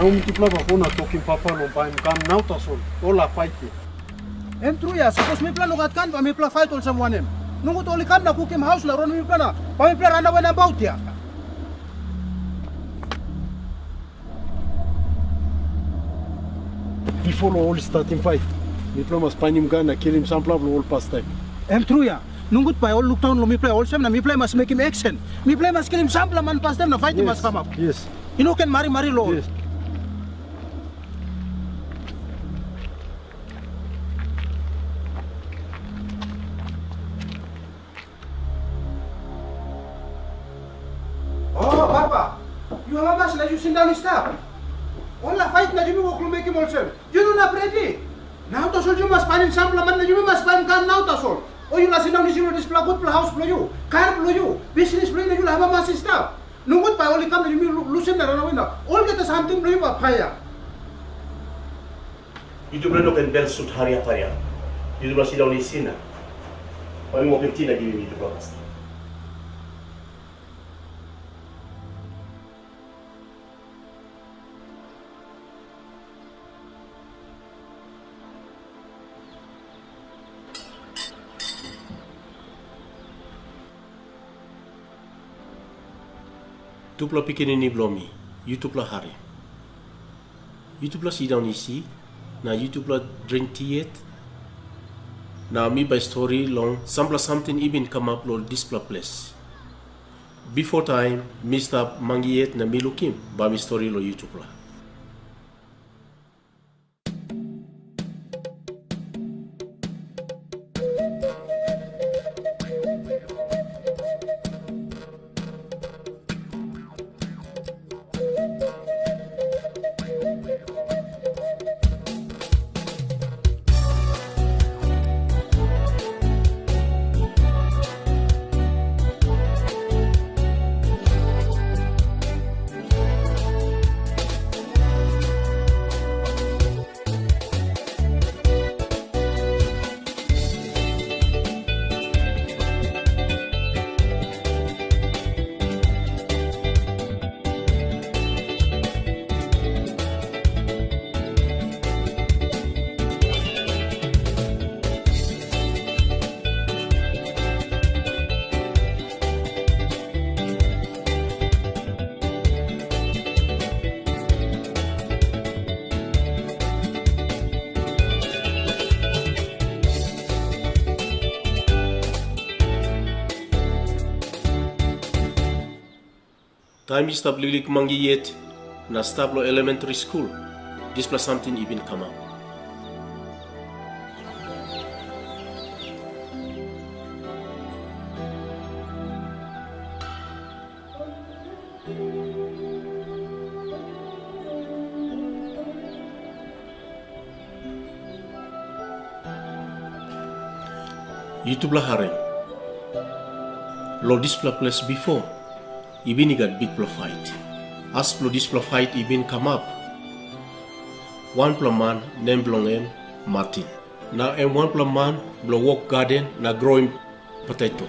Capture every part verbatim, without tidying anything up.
Nau mitupela bai go na tokim papa long baim gan nau tasol, ol a pait yet. Em tru ya, sapos mipela no gat gan, bai mipela pait olsem wanem? Nogut ol i kam na kukim haus na raunim mipela na bai mipela ranawe nabaut ya. Bipo long ol i statim pait, mipela mas painim gan na kilim sampela bilong ol pastaim. Em tru ya, nogut bai ol lukdaun long mipela olsem na mipela i mas mekim eksen. Mipela i mas kilim sampela man pastaim na pait i mas kamap. Yes. I no ken marimari long ol. Yes. O papa, yu amamas na yu sindaun i stap. Ol na pait na yumi wok long mekim olsem. Yu no inap redi. Nau tasol yu mas painim sampela man na yumi mas baim gan nau tasol. O yu laik sindaun isi long dispela gutpela haus bilong yu, kar bilong yu, bisnis bilong yu na yu laik amamas i stap. Nogut bai ol i kam na yumi lu- lusim na ranawe na olgeta samting bilong yu bai paia. Yutupela no ken bel sut hariap hariap. Yutupela sindaun isi na bai mi wokim tingting na givim yutupela pastaim. Tupela pikinini bilong mi, yutupela harim. Yutupela sindaun isi, na yutupela dring ti yet, na mi bai stori long sampela samting i bin kamap long dispela ples. Bipo taim mi stap mangi yet na mi lukim, bai mi stori long yutupela. Taim mi stap liklik mangi yet na stap long elementri skul, dispela samting i bin kamap. Yutupela harim. Long dispela ples bipo, i bin i gat bikpela pait. As bilong dispela pait i bin kamap, wanpela man nem bilong en Martin. Na em wanpela man bilong wok gaden na groim poteto.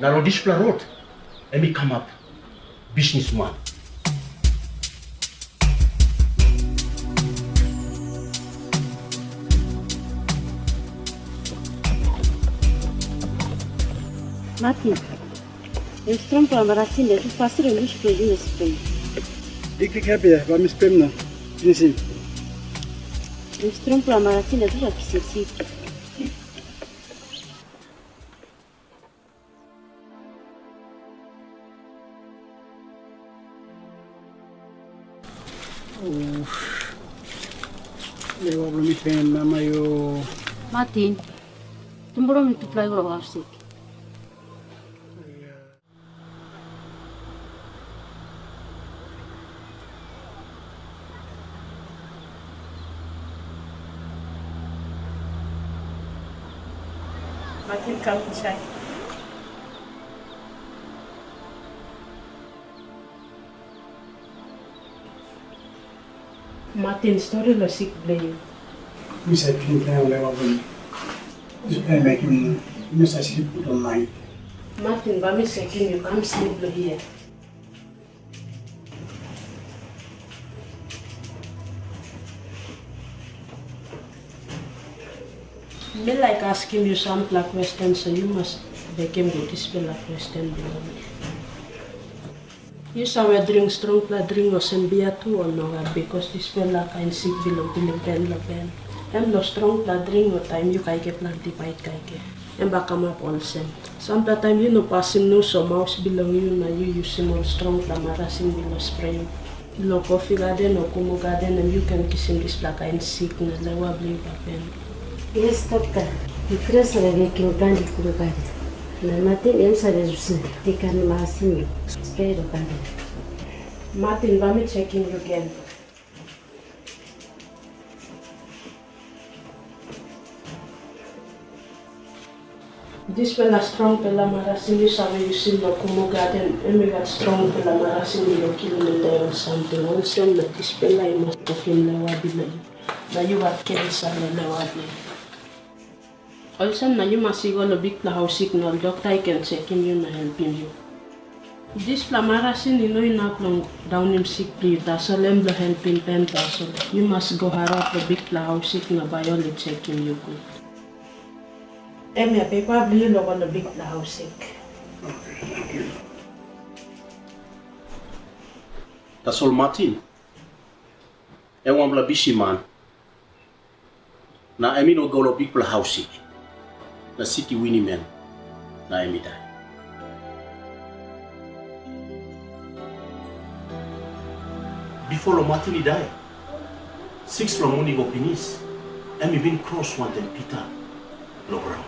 Na long dispela rot em i kamap bisnisman. Martin, em strongpela marasin ya tu pastaim em yus bilong yu na spem. Dikdik hevi ya, bai mi spem na pinisim. Em strongpela marasin ya tu bai kisim sip. Uf. Lewa bilong mi pen, mama yo. Martin, tumbuna mitupela i go long haus sik. Martin, kam insait. Martin, stori long sik bilong yu. Mi save pilim planti ol lain ol. Dispela i mekim mi no save slip gut long nait. Martin, bai mi sekim yu kam slip long hia. Mi laik askim yu sampela kwesten, so yu mas bekim gut dispela kwesten bilong mi. Yu save dring strongpela dring olsem bia tu, o nogat? Bikos dispela kain sik bilong pilim pen long pen, em long strongpela dring, o taim yu kaike planti pait kaike, em bai kamap olsem. Sampela taim yu no pasim nus o maus bilong yu na yu yusim ol strongpela marasin bilong spreim long kofi gaden o kumu gaden, em yu ken kisim dispela kain sik na lewa bilong yu bai pen. Yes, dokta. Mi prea save mekim planti kumu gaden. Na Martin em save yusim dikan marasin bilong sprei long gaden. Martin, bai mi sekim yu gen. Dispela strongpela marasin yu save yusim long kumu gaden, em i gat strongpela marasin bilong kilim ol samting olsem, na dispela i mas tokim lewa bilong yu, na yu gat kensa long lewa bilong yu. Olsem na yu mas i go long bikpela haus sik na ol dokta i ken sekim yu na helpim yu. Dispela marasin i no inap long daunim sik bilong yu, tasol em bilong helpim pen tasol. Yu mas go harap long bikpela haus sik na bai ol i sekim yu gut. Em ya pepa bilong yu long go long bikpela haus sik. Tasol Martin, em wanpela bisi man, na em i no go long bikpela haus sik, na sik i winim em, na em i dai. Bipo long Martin i dai, sikspela mun i go pinis, em i bin kros wantaim Pita long graun.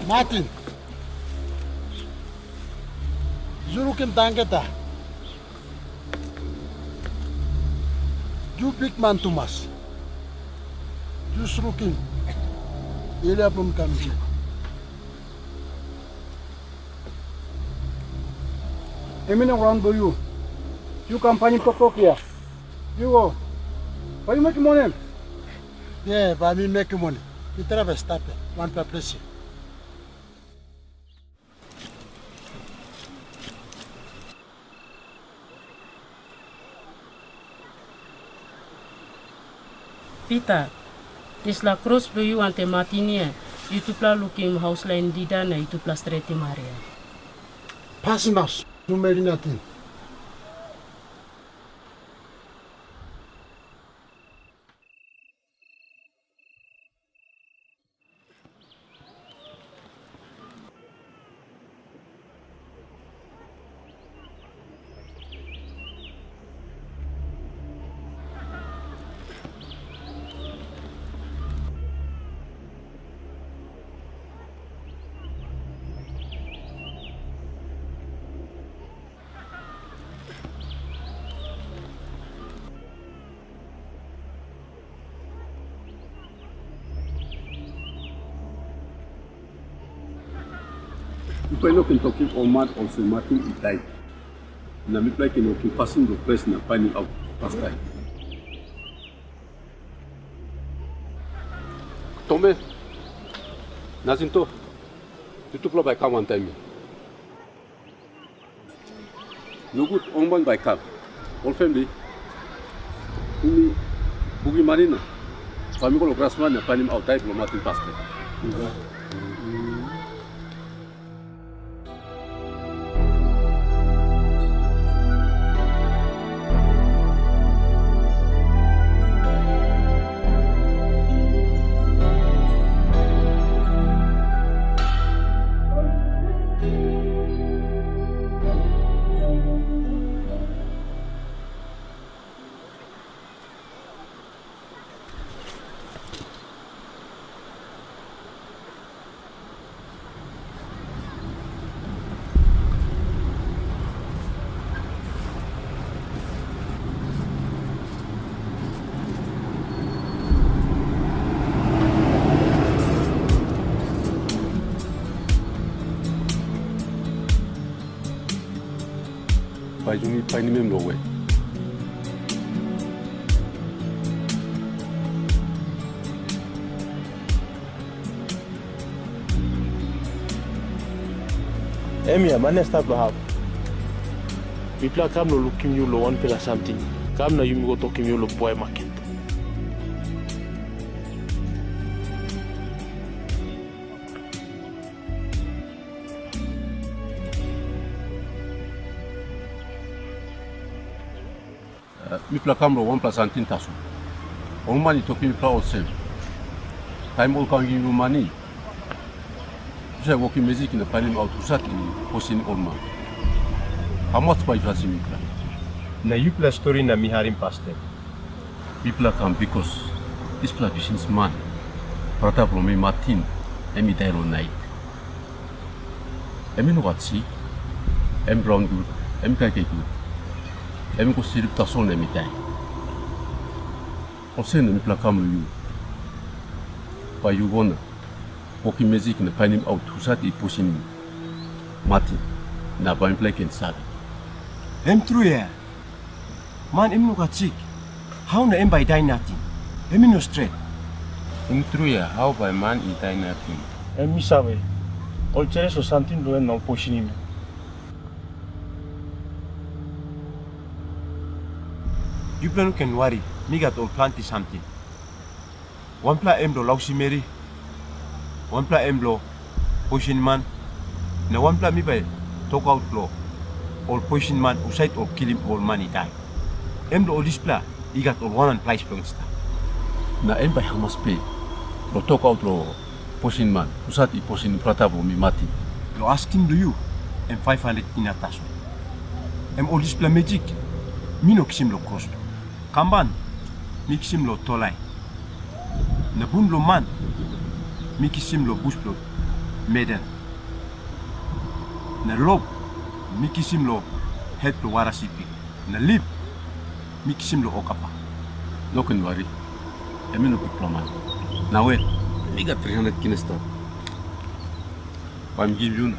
Martin, yu lukim tangketa. Yu bikman tumas. Yu lukim. Elia bilong kam yu. Em i no raun bilong yu. Yu kam painim toktok ya. Yu go. Bai yu mekim wanem? Ye, bai mi mekim wanem? Mi travel stap ya, wanpela ples ya. Pita, dispela kros bilong yu wantaim Martin ya, yutupela lukim haus lain Dida na yutupela stretim aria. Pasin maus, numeri nating. Yupela i no ken tokim ol man olsem Martin i dai, na mipela i ken wokim pasin bilong ples na painim aut pastaim. Tome, na Jacinto, yutupela bai kam wantaim mi. Nogut, ol man bai i kam. Ol famili, yumi bungim mani na bai mi go long gras na painim aut dai bilong Martin pastaim. Bai yumi painim em long we? Em ya, man ya stap long hap. Mipela kam long lukim yu long wanpela samting. Kam na yumi go tokim yu long buai maket. Eh, mipela kam long wanpela samting tasol. Ol man i tokim mipela olsem, taim ol kam givim yu mani, yu save wokim mesik na painim aut husat i posin ol man. Hamas bai yu pasim mipela? Na yupela stori na mi harim pastaim. Mipela kam bikos dispela bisnisman, brata bilong mi Martin, em i dai long nait. Em i no gat sik, em graun gut, em kaikai gut. Em i go slip tasol na em i dai. Olsem na mipela kam long yu. Bai yu go na wokim mesik na painim aut husat i pusim Martin, na bai mipela i ken save. Em tru ya. Man em i no gat sik. Hau na em bai i dai nating? Em i no stret. Em tru ya, hau bai man i dai nating? Em mi save, ol jeles ol samting bilong en na ol poisinim em. Yupela no ken wari, mi gat ol planti samting. Wanpela em bilong lausim meri, wanpela em bilong poisin man, na wanpela mi bai tokaut long ol poisin man husat ol kilim ol man i dai. Em bilong ol dispela i gat ol wan wan prais bilong i stap. Na em bai hamas pe long tokaut long poisin man husat i posin brata bilong mi Martin? Long askim bilong yu, em faiv handret inap tasol. Em ol dispela mesik mi no kisim long kros. Kamban mi kisim long tolai, na bun bilong man mi kisim long bus bilong medel, na lop mi kisim long het bilong wara sipik, na lip mi kisim long okapa. No ken wari, em i no bikpela man. Na wet, mi gat tri handret kina stap. Bai mi givim yu na.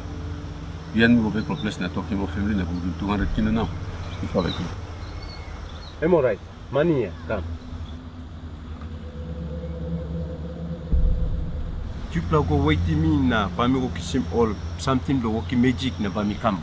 Bihain mi go bek long ples na tokim ol famili na bungim tu handret kina nau. Bifo bai go. Em orait, mani ya, kam. Yupela go wetim mi na bai mi go kisim ol samting bilong wokim mesik na bai mi kam.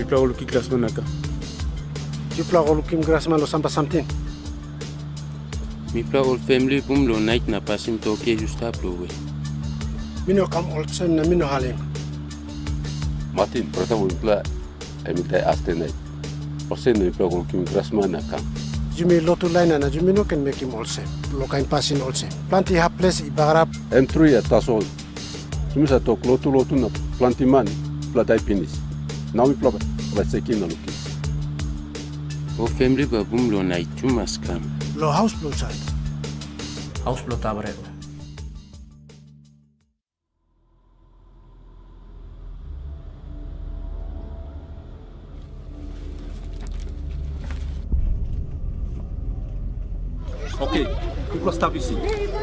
Mipela go lukim glasman na kam. Yupela go lukim glasman long sampela samting. Mipela ol famili bung long nait na pasim tok ya yu stap long we? Mi no kam olsem na mi no halim. Martin, brata bilong mipela, em i dai asde nait. Olsem na mipela go lukim glasman na kam. Yumi lotu lain na yumi no ken mekim olsem, long kain pasin olsem. Planti hap ples i bagarap. Em tru ya, tasol. Yumi sa tok lotu lotu na planti man mipela dai pinis. Nau mipela bai sekim na lukim. Ol famili bai bung long nait yu mas kam. Long haus bilong husat? Haus bilong tabernakel. Oke, yupela stap isi.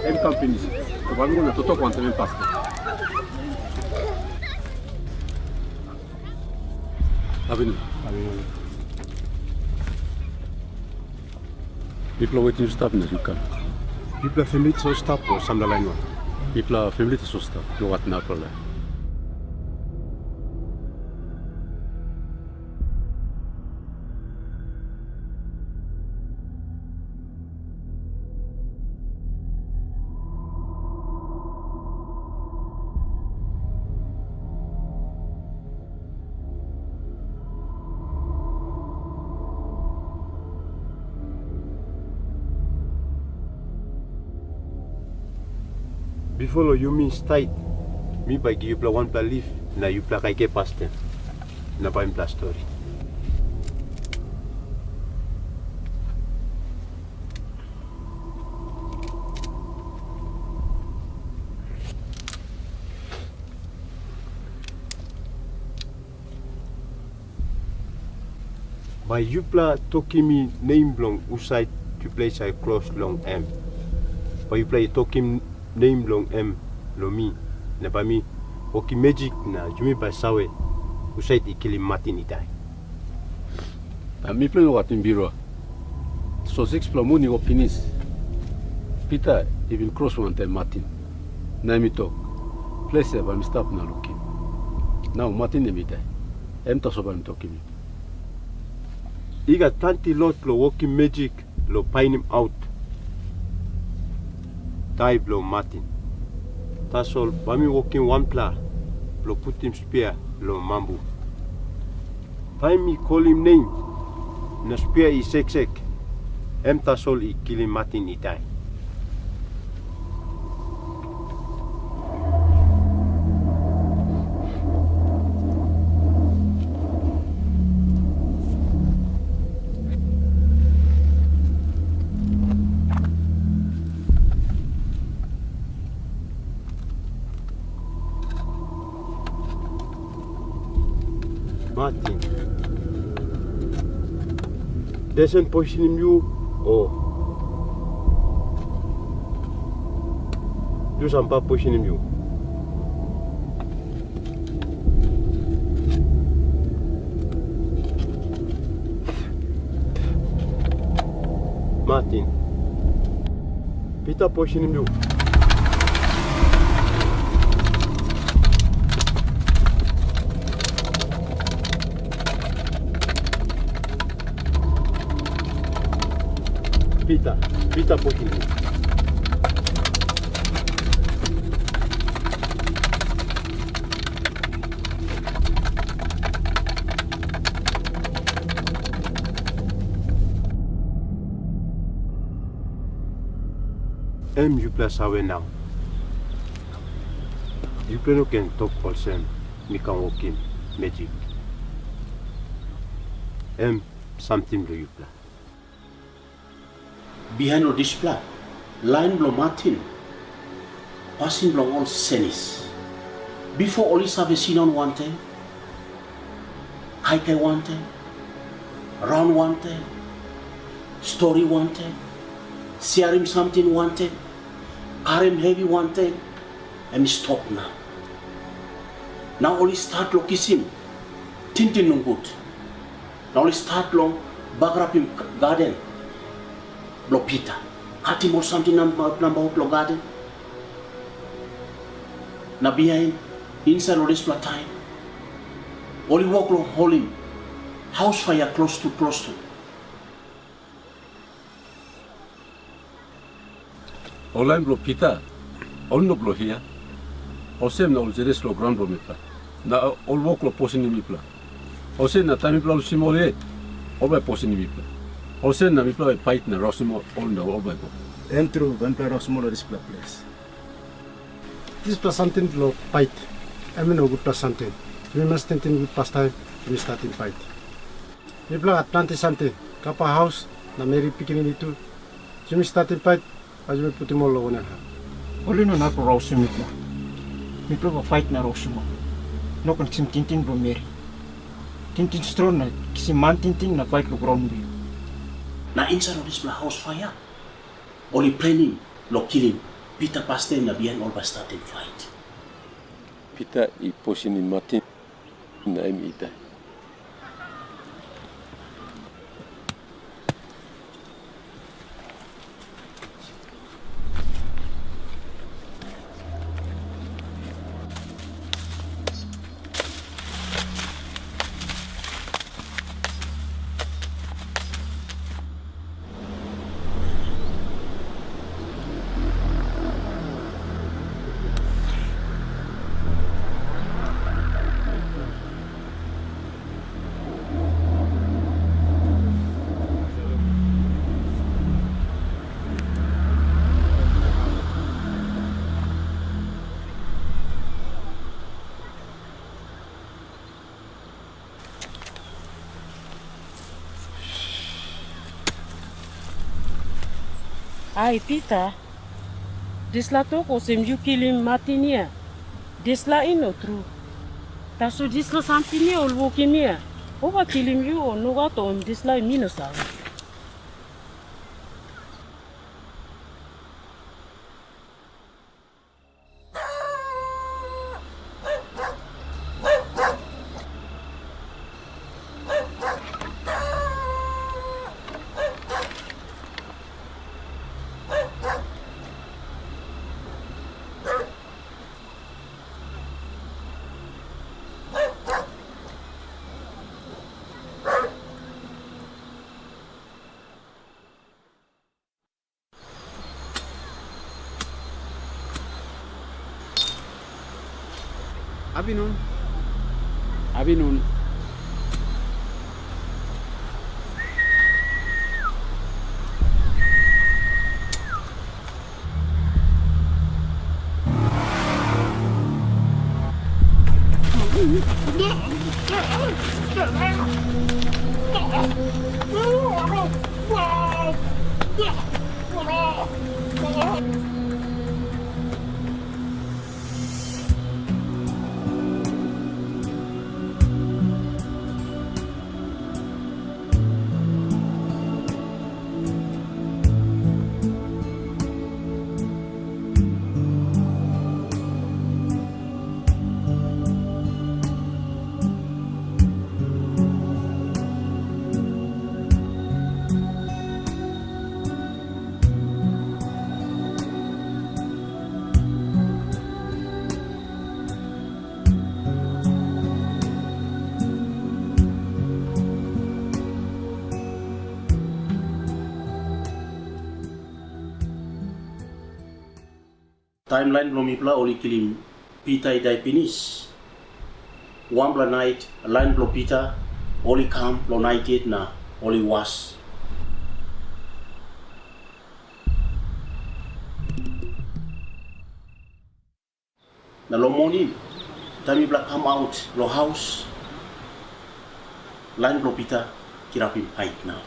Em i kam pinis. Bai mi go na totok wantaim em pastaim. Avenue. Mipela wetim yu stap na yu kam. Mipela famili tasol stap o sampela lain wan? Mipela famili tasol stap, nogat narapela lain. Bipo long yumi stat, mi bai givim yupela wanpela lif, na yupela kaikai pastaim, na bai mipela stori. Bai yupela tokim mi nem bilong husat yupela i save klos long em. Bai yupela i tokim nem bilong em long mi, na bai mi wokim mejik, na yumi bai save husat i kilim Martin i dai. Na mipela i no gat birua. So sikspela mun i go pinis, Pita i bin kros wantaim Martin, na em i tok, "Ples ya bai mi stap na lukim." Nau Martin em i dai. Em tasol bai mi tokim yu. I gat planti lot long wokim mejik long painim aut dai bilong Martin. Tasol bai mi wokim wanpela bilong putim spia long mambu. Taim mi kolim nem na spia i seksek, em tasol i kilim Martin i dai. Martin. Desen poisenim yu, o yu sampa poisenim yu? Martin. Pita poisenim yu. Pita, Pita poisenim yu. Em yupela save nau. Yupela no ken tok olsem mi kam wokim mejik. Em samting bilong yupela. Bihain long dispela lain bilong Martin, pasin bilong ol senis. Bipo ol i save sindaun wantaim, kaikai wantaim, raun wantaim, stori wantaim, siarim samting wantaim, karim hevi wantaim, em i stop nau. Nau ol i stat long kisim tingting nogut. Na ol i stat long bagarapim gaden bilong Pita, katim ol samting nabaut nabaut long gaden. Na bihain, insait long dispela taim, ol i wok long holim haus paia klostu klostu. Ol lain bilong Pita, ol i no bilong hia. Olsem na ol jeles long graun bilong mipela, na ol wok long posinim mipela. Olsem na taim mipela lusim ol yet, ol bai posinim mipela. Olsem na mipela bai pait na rausim ol, na ol bai go. Em tru, bai mipela rausim ol long dispela ples. Dispela samting bilong pait, em i no gutpela samting. Yumi mas tingting gut pastaim yumi statim pait. Mipela gat planti samting, kapa haus na meri pikinini tu. Yumi statim pait, bai yumi putim ol long wanem hap? Ol i no inap long rausim mipela. Mipela bai pait na rausim ol. No ken kisim tingting bilong meri. Tingting strong na kisim man tingting na pait long graun bilong yu. Na insait long dispela haus paia, ol i plenim long kilim Pita pastaim na bihain ol bai statim pait. Pita i posinim Martin, na em i dai. Ai Pita, dispela tok olsem yu kilim Martin ya, dispela i no tru. Tasol dispela samting ya ol wokim ya, Ova kilim yu o nogat, o em dispela mi no save. Abinun. Abinun. Taim lain bilong mipela ol i kilim Pita i dai pinis, wanpela nait lain bilong Pita ol i kam long nait yet na ol i was. Na long moning, taim mipela kam aut long haus, lain bilong Pita kirapim hait nau.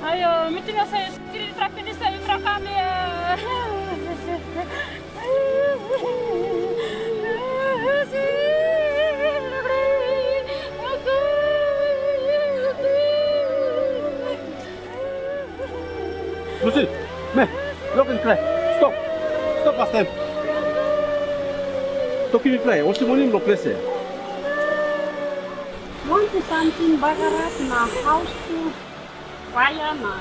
Ayo, miting asa kiri trapinis sa imra kami. Lucy, me, lokin krai. Stop. Stop pastaim. Tokim mi krai, olsem wanem long ples ya? Wantu samting bagarap na haus tu paia na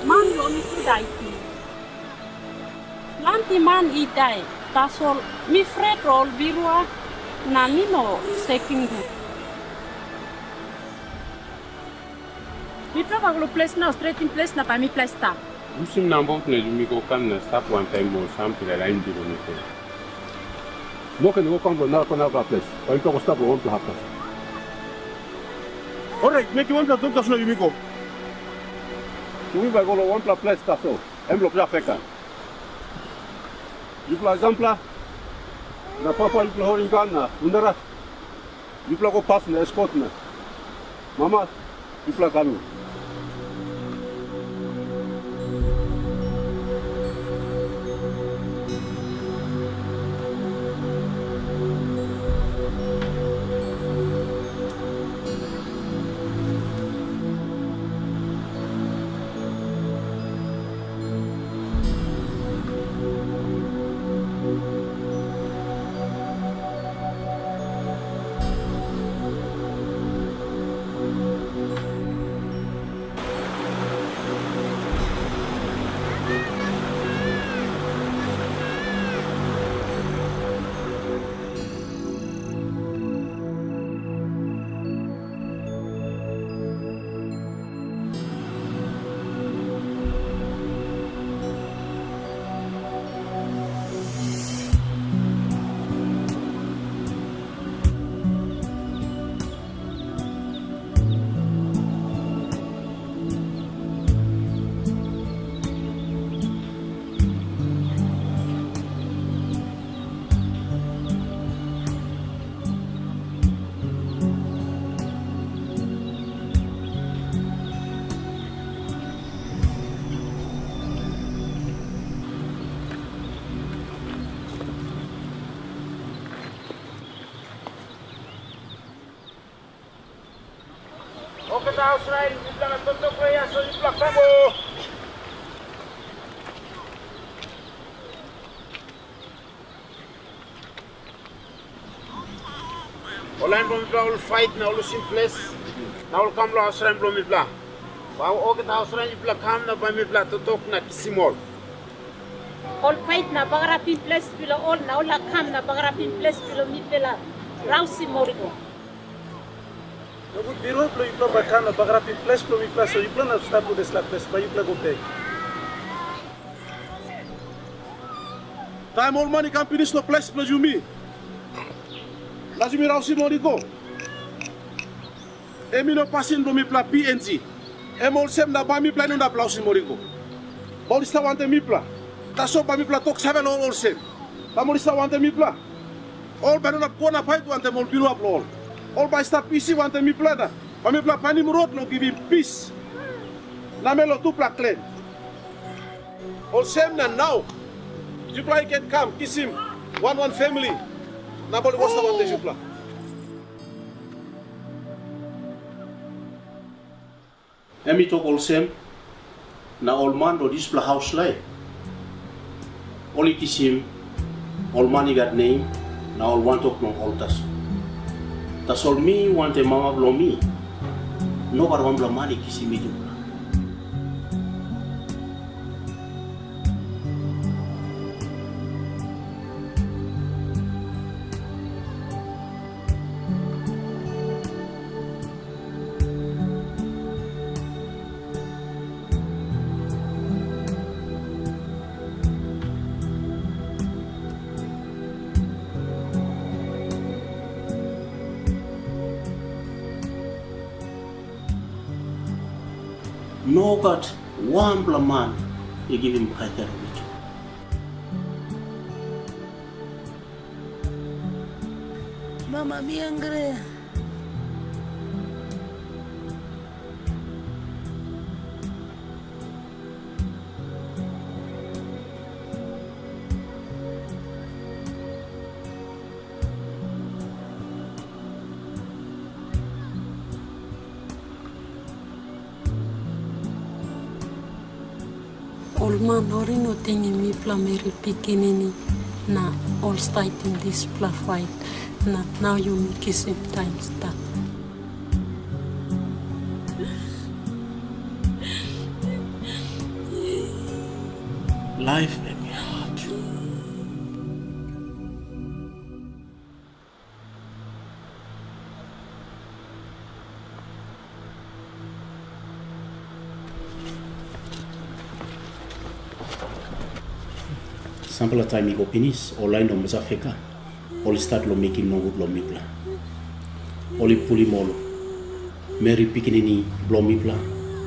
man long i dai pinis. Planti man i dai, tasol mi fret long ol birua na mi no sekim gut. Mi papa go long ples nau, stretim ples na bai mipela i stap. Lusim nabaut na yumi go kam na stap wantaim ol sampela lain bilong mipela. No ken wokam long narapela narapela ples, bai mipela go stap long wanpela hap tasol. Orait, mekim wanpela tok tasol na yumi go. Yumi bai go long wanpela ples tasol, em long Trafeka. Yupela sampela, na papa yupela holim gan na Wundarat, yupela go pas na eskot na mama, yupela kam. Olgeta haus lain, mipela na toktok long yas, ol yupela kam o. Ol lain bilong mipela ol fait na ol lusim ples, na ol kam long haus lain bilong mipela. Bai olgeta haus lain yupela kam na bai mipela toktok na kisim ol. Ol pait na bagarapim ples bilong ol, na ol i kam na bagarapim ples bilong mipela, rausim ol i go. Nogut birua bilong yupela bai kam na bagarapim ples bilong mipela, so yupela na stap long dispela ples, bai yupela go bek. Taim ol man i kam pinis long ples bilong yumi, na yumi rausim ol i go. Em i no pasin bilong mipela P N G. Em olsem na bai mipela i no inap rausim ol i go. Bai ol i stap wantaim mipela. Tasol bai mipela tok save long ol olsem, bai ol i stap wantaim mipela. Ol bai i no inap go na pait wantaim ol birua bilong ol. Ol bai i stap isi wantaim mipela, na bai mipela painim rot long givim pis namel long tupela klen. Olsem na nau, yupela i ken kam kisim wan wan famili, na bai ol i go stap wantaim yupela. Em i tok olsem, na ol man long dispela haus lain, ol i kisim ol man i gat nem na ol wantok long ol tasol. Tasol mi wantaim mama bilong mi, nogat wanpela man i kisim mi tupela. Nogat wanpela man i givim kaikai long mi tu. Mama, mi hangre. Ol man ol i no tingim mipela meri pikinini na ol staitim dispela pait, na nau yumi kisim taim stat. Laip em i hat. Sampela taim i go pinis, ol lain long Masafeka ol i stat long mekim nogut long mipela. Ol i pulim ol meri pikinini bilong mipela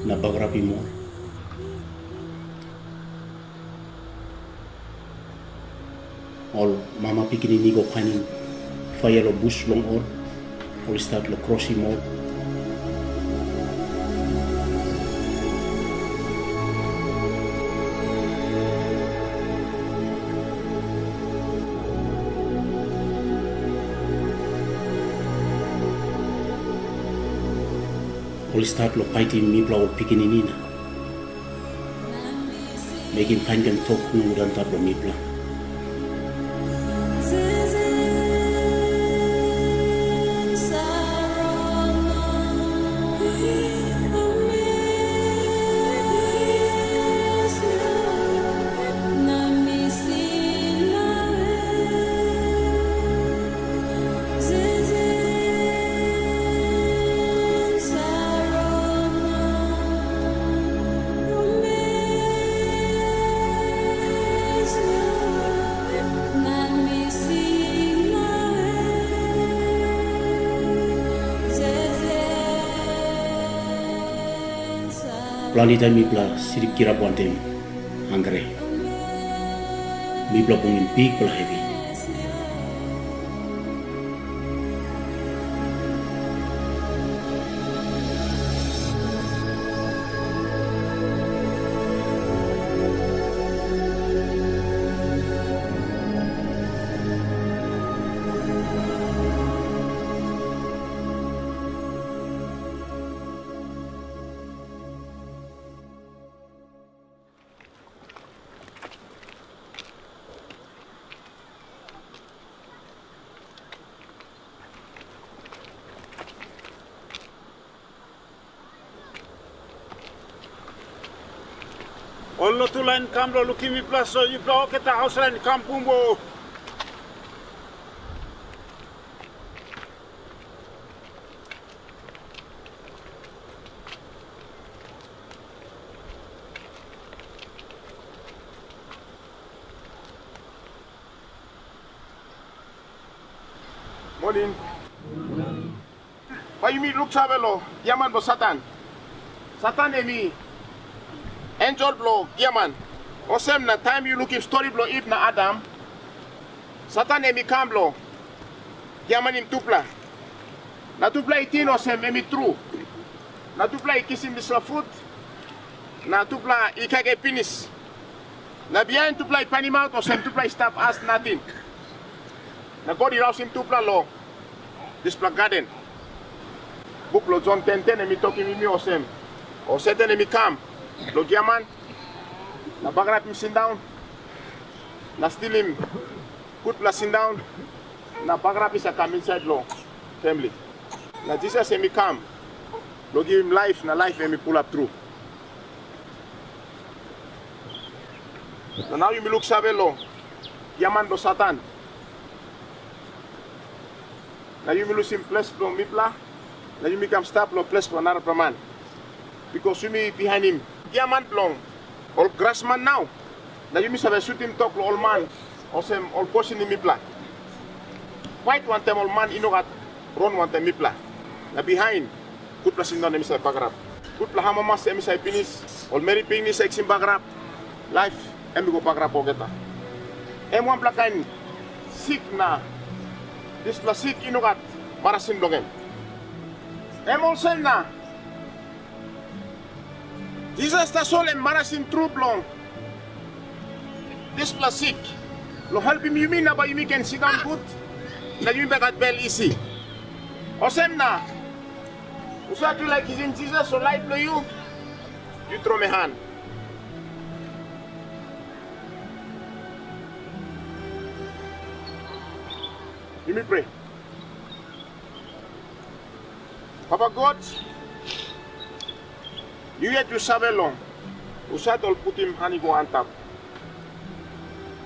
na bagarapim ol. Ol mama pikinini i go painim paia long bus bilong ol, ol i stat long krosim ol. Ol i stat long paitim mipela ol pikinini na mekim kain kain tok nogut antap long mipela. Planti taim mipela slip kirap wantaim hangre. Mipela bungim bikpela hevi. Ol lotu lain kam long lukim mipela, so yupela olgeta haus lain kam bung. Moning. Bai yumi luksave long giaman bilong Satan. Satan em i ensel bilong giaman. Olsem na taim yu lukim stori bilong Iv na Adam, Satan em i kam long giamanim tupela. Na tupela i ting olsem em i tru. Na tupela i kisim dispela frut, na tupela i kaikai pinis. Na bihain tupela i painimaut olsem tupela i stap as nating. Na God i rausim tupela long dispela gaden. Buk bilong Jon ten ten em i tokim yumi olsem, ol Satan em i kam long giaman na bagarapim sindaun, na stilim gutpela sindaun, na bagarap i save kam insait long famili. Na Jisas em i kam long givim laip, na laip em i pulap tru. Na nau yumi luksave long giaman bilong Satan. Na yumi lusim ples bilong mipela, na yumi kam stap long ples bilong narapela man. Bikos yumi bihainim giaman bilong ol grasman nau, na yumi save sutim tok long ol man, olsem ol bosinim mipela. Pait wantaim ol man i no gat rong wantaim mipela. Na bihain, gutpela sindaun em i save bagarap. Gutpela amamas em i save pinis, ol meri pinis i kisim bagarap, laip em i go bagarap olgeta. Em wanpela kain sik, na dispela sik i no gat marasin bilong en. Em olsem na Jisas tasol em marasin tru bilong dispela sik, long helpim yumi na bai yumi ken sindaun gut, na yumi bai gat bel isi. Olsem na, husat yu laik kisim Jisas long laip bilong yu, yu tromoi han. Yumi prea. Papa God, yu yet yu save long husat ol putim han i go antap.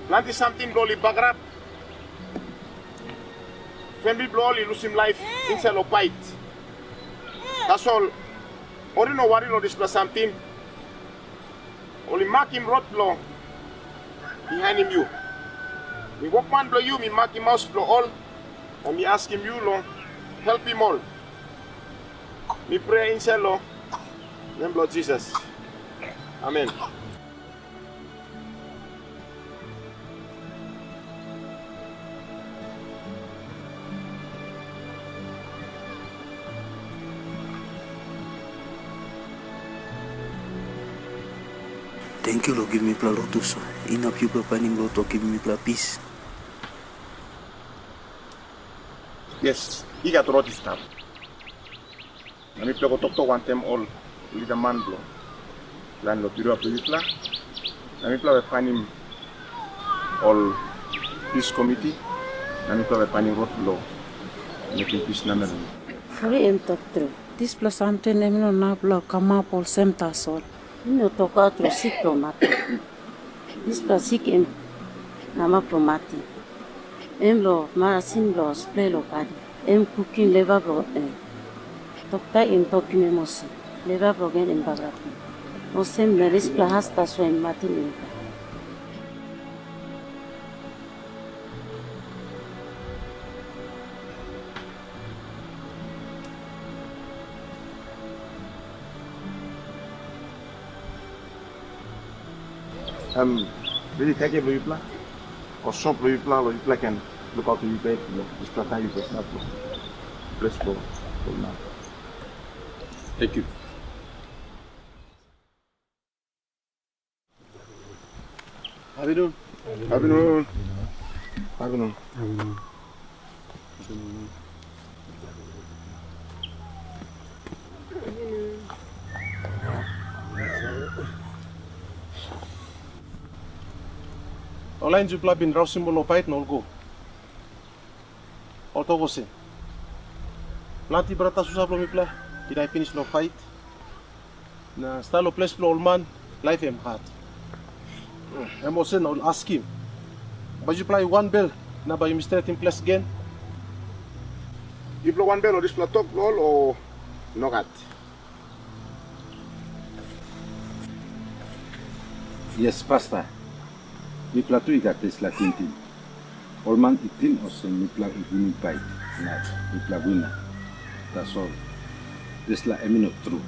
Planti samting bilong ol i bagarap. Famili bilong ol i lusim laip insait long pait. Tasol ol i no wari long dispela samting. Ol i makim rot bilong bihainim yu. Mi wokman bilong yu, mi makim maus bilong ol, na mi askim yu long helpim ol. Mi prea insait long nem bilong Jisas. Amen. Tenkyu long givim mipela lotu, so inap yupela painim rot long givim mipela pis. Yes, i gat rot i stap. Na mipela go toktok wantaim ol lidaman bilong lain long birua bilong yupela, na mipela bai painim ol pis komiti, na mipela bai painim rot bilong mekim pis namel. Sori, em tok tru. Dispela samting em i no inap long kamap olsem tasol. Mi no tokaut long sik bilong maten. Dispela sik em namap long maten. Em long marasin bilong splei long bodi, em kukim leva bilong en. Dokta em tokim em olsem, leva bilong en em bagarapim. Olsem na dispela as tasol em maten em i kam. Em redi kaikai bilong yupela, o sop bilong yupela, long yupela ken lukautim yupela yet long dispela taim yupela stap long ples bilong, bilong nau. Tenkyu. Apinun. Apinun. Apinun. Ol lain yupela bin rausim ol long pait na ol go. Ol tok olsem, planti brata susa bilong mipela i dai pinis long pait, na stat long ples bilong ol man, laip em hat. Em olsem na ol askim, bai yupela i wanbel na bai yumi stretim ples gen? Yupela wanbel long dispela tok bilong ol, o nogat? Yes, Pasta. Mipela tu i gat dispela tingting. Ol man i ting olsem mipela i winim pait na mipela wina. Tasol dispela em i no tru.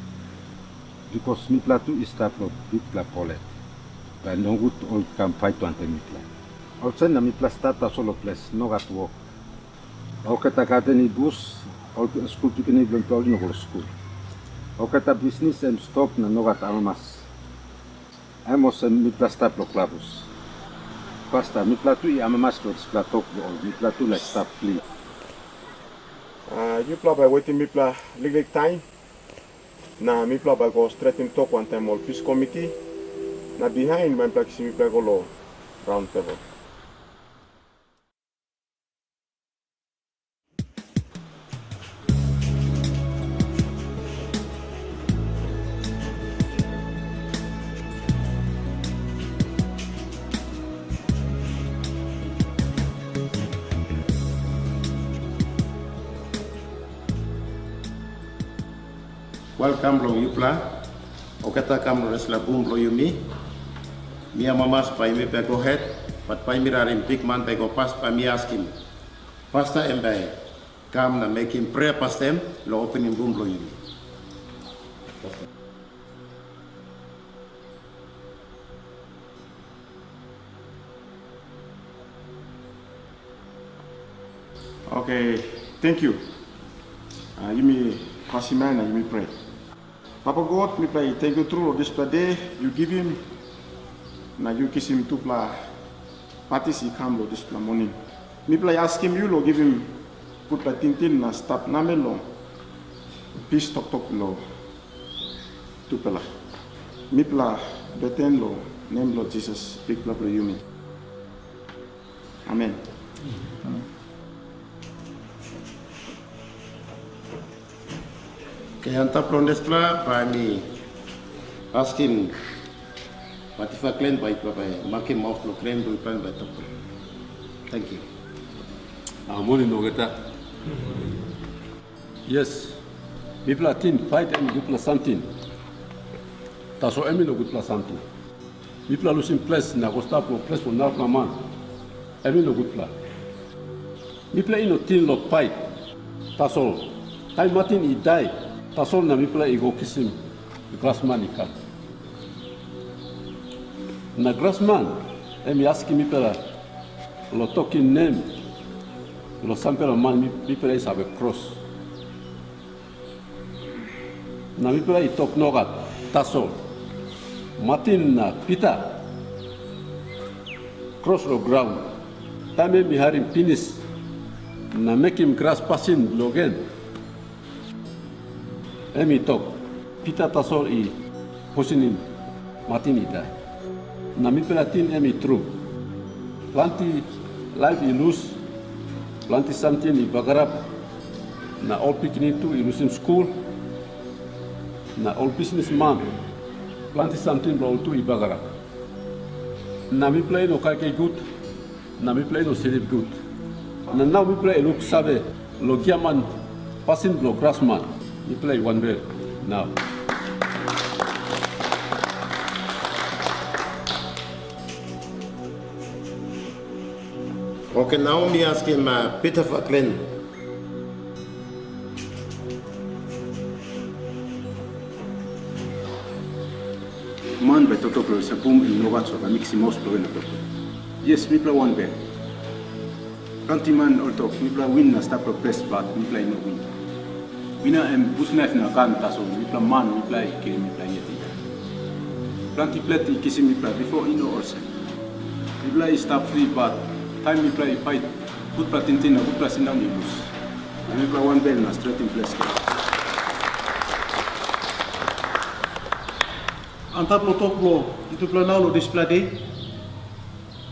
Bikos mipela tu i stap long bikpela polet, bai nogut ol i kam pait wantaim mipela. Olsem na mipela stap tasol long ples nogat wok. Olgeta gaden i bus, ol skul pikinini bilong mipela ol i no go long skul. Olgeta bisnis em stop na nogat amamas. Em olsem mipela stap long klabus. Pasta, mipela tu i amamas long dispela tok bilong ol, mipela tu laik stap fri. Ah, yupela bai wetim mipela liklik taim, na mipela bai go stretim tok wantaim ol pis komiti, na bihain bai mipela kisim yupela go long raun tebol. Welkam long yupela. Olgeta kam long dispela bung bilong yumi. Mi amamas bai yumi bai go het, bat bai mi rarim bikman bai go pas, bai mi askim pasta em bai kam na mekim prea pastaim long opening bung bilong yumi. Oke, tenkyu. Ah, yumi pasim ai na yumi prea. Papa God, mipela i tenkyu tru long dispela de yu givim, na yu kisim tupela patis i kam long dispela moning. Mipela i askim yu long givim gutpela tingting na stap namel long pis toktok bilong tupela. Mipela beten long nem bilong Jisas, Bikpela bilong yumi. Amen. Oke, antap long dispela, bai mi askim Patifa Klen bai yupela bai makim maus bilong Klen bilong yupela bai tok. Tenkyu. Ah, moning olgeta. Yes, mipela ting pait em i gutpela samting. Tasol em i no gutpela samting. Mipela lusim ples na go stap long ples bilong narapela man, em i no gutpela. Mipela i no ting long pait. Tasol taim Martin i dai, tasol na mipela i go kisim grasman i kam. Na grasman em i askim mipela long tokim nem long sampela man mi- mipela i save kros. Na mipela i tok nogat. Tasol Martin na Pita kros long graun. Taim em i harim pinis na mekim gras pasin bilong en, em i tok, Pita tasol i posinim Martin i dai. Na mipela ting em i tru. Planti laip i lus, planti samting i bagarap, na ol pikinini tu i lusim skul, na ol bisnisman, planti samting bilong ol tu i bagarap. Na mipela i no kaikai gut, na mipela i no slip gut. Na nau mipela i luksave long giaman pasin bilong grasman. Mipela i wanbel nau. Oke, nau mi askim uh, Pita Faklen. Man bai toktok long sapum em nogat so bai miksim maus bilong en na tok. Yes, mipela wanbel. Planti man ol tok, mipela win na stap long ples, bat mipela i no win. Wina em busnaif na gan tasol, mipela man, mipela i kilim mipela yet i dai. Planti plet i kisim mipela bipo i no olsem. Mipela i stap fri, bat taim mipela i pait, gutpela tingting na gutpela sindaun i lus. Na mipela wanbel na stretim ples gen. Antap long tok bilong yutupela nau long dispela de,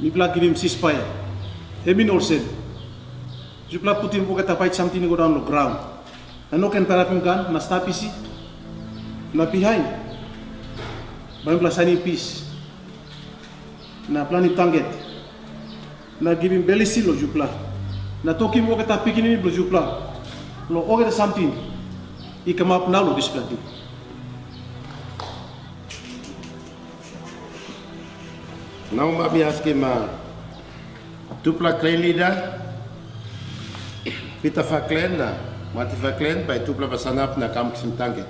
mipela givim sispaia. Em i olsem, yupela putim olgeta pait samting i go daun long graun, na no ken bagarapim gan na stap isi, na bihain bai mipela sainim pis. Na planim tangget, na givim bel isi long yupela, na tokim olgeta pikinini bilong yupela long olgeta samting i kamap nau long dispela de. Nau bai mi askim, a, tupela klen lida, Pita Faklen na Mati Faklen, bai tupela bai sanap na kam kisim tangke.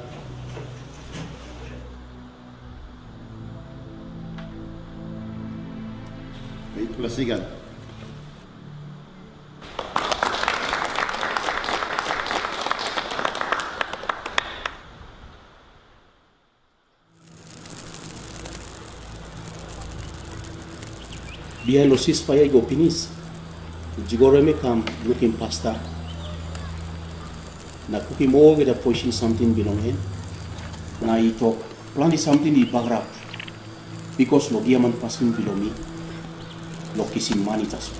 Bai tupela sigan. Bihain long sispaia i go pinis, Jigorem i kam lukim pasta na kukim olgeta poisin samting bilong en, na i tok, planti samting i bagarap bikos long giaman pasin bilong mi long kisim mani tasol.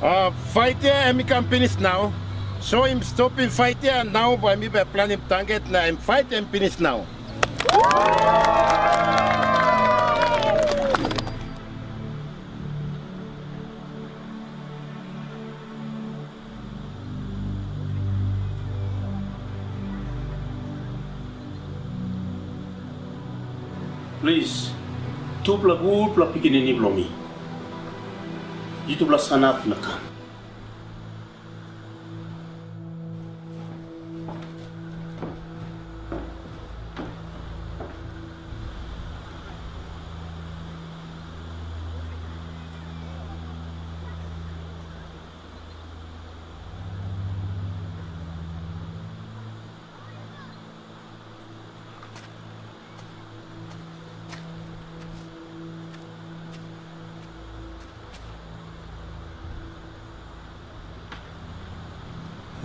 A, fait ya em i kam pinis nau. So em stopim fait ya, nau bai mi bai planim tangget na em fait em pinis nau. Plis, tupela gutpela pikinini bilong mi, yutupela sanap na kam.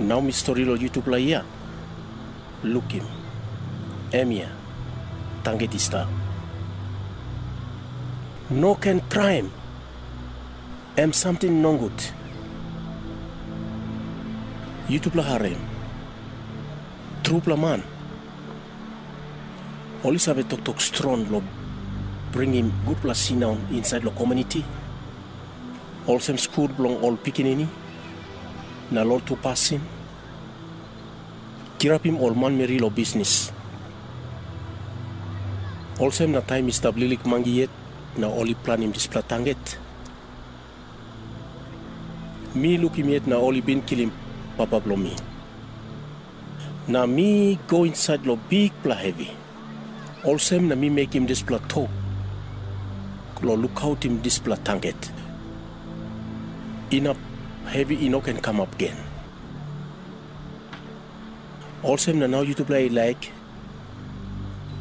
Nau mi stori long yutupela ya. Lukim, em ya, tangget i stap. No ken traim, em samting nogut. Yutupela harim, trupela man ol i save toktok strong long bringim gutpela sindaun insait long komuniti, olsem skul bilong ol pikinini na lotu pasin, kirapim ol manmeri long bisnis. Olsem na taim i stap liklik mangi yet na ol i planim dispela tangget. Mi lukim yet na ol i bin kilim papa bilong mi. Na mi go insait long bikpela hevi. Olsem na mi mekim dispela tok long lukautim dispela tangget. Inap hevi i no ken kamap gen. Olsem na nau yutupela i laik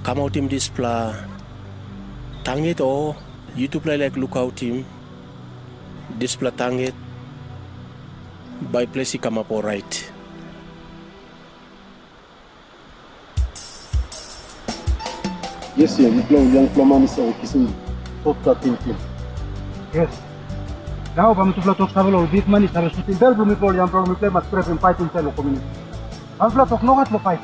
kamautim dispela tangget, o yutupela i laik lukautim dispela tangget, bai ples i kamap orait. Yes, sir. Mipela ol yangpela man i save kisim toktok tingting. Yes. Nau bai mitupela tok save long ol bikman i save sutim bel bilong mipela ol yangpela, mipela i mas kirapim pait insait long komuniti. Bai mipela tok nogat long pait.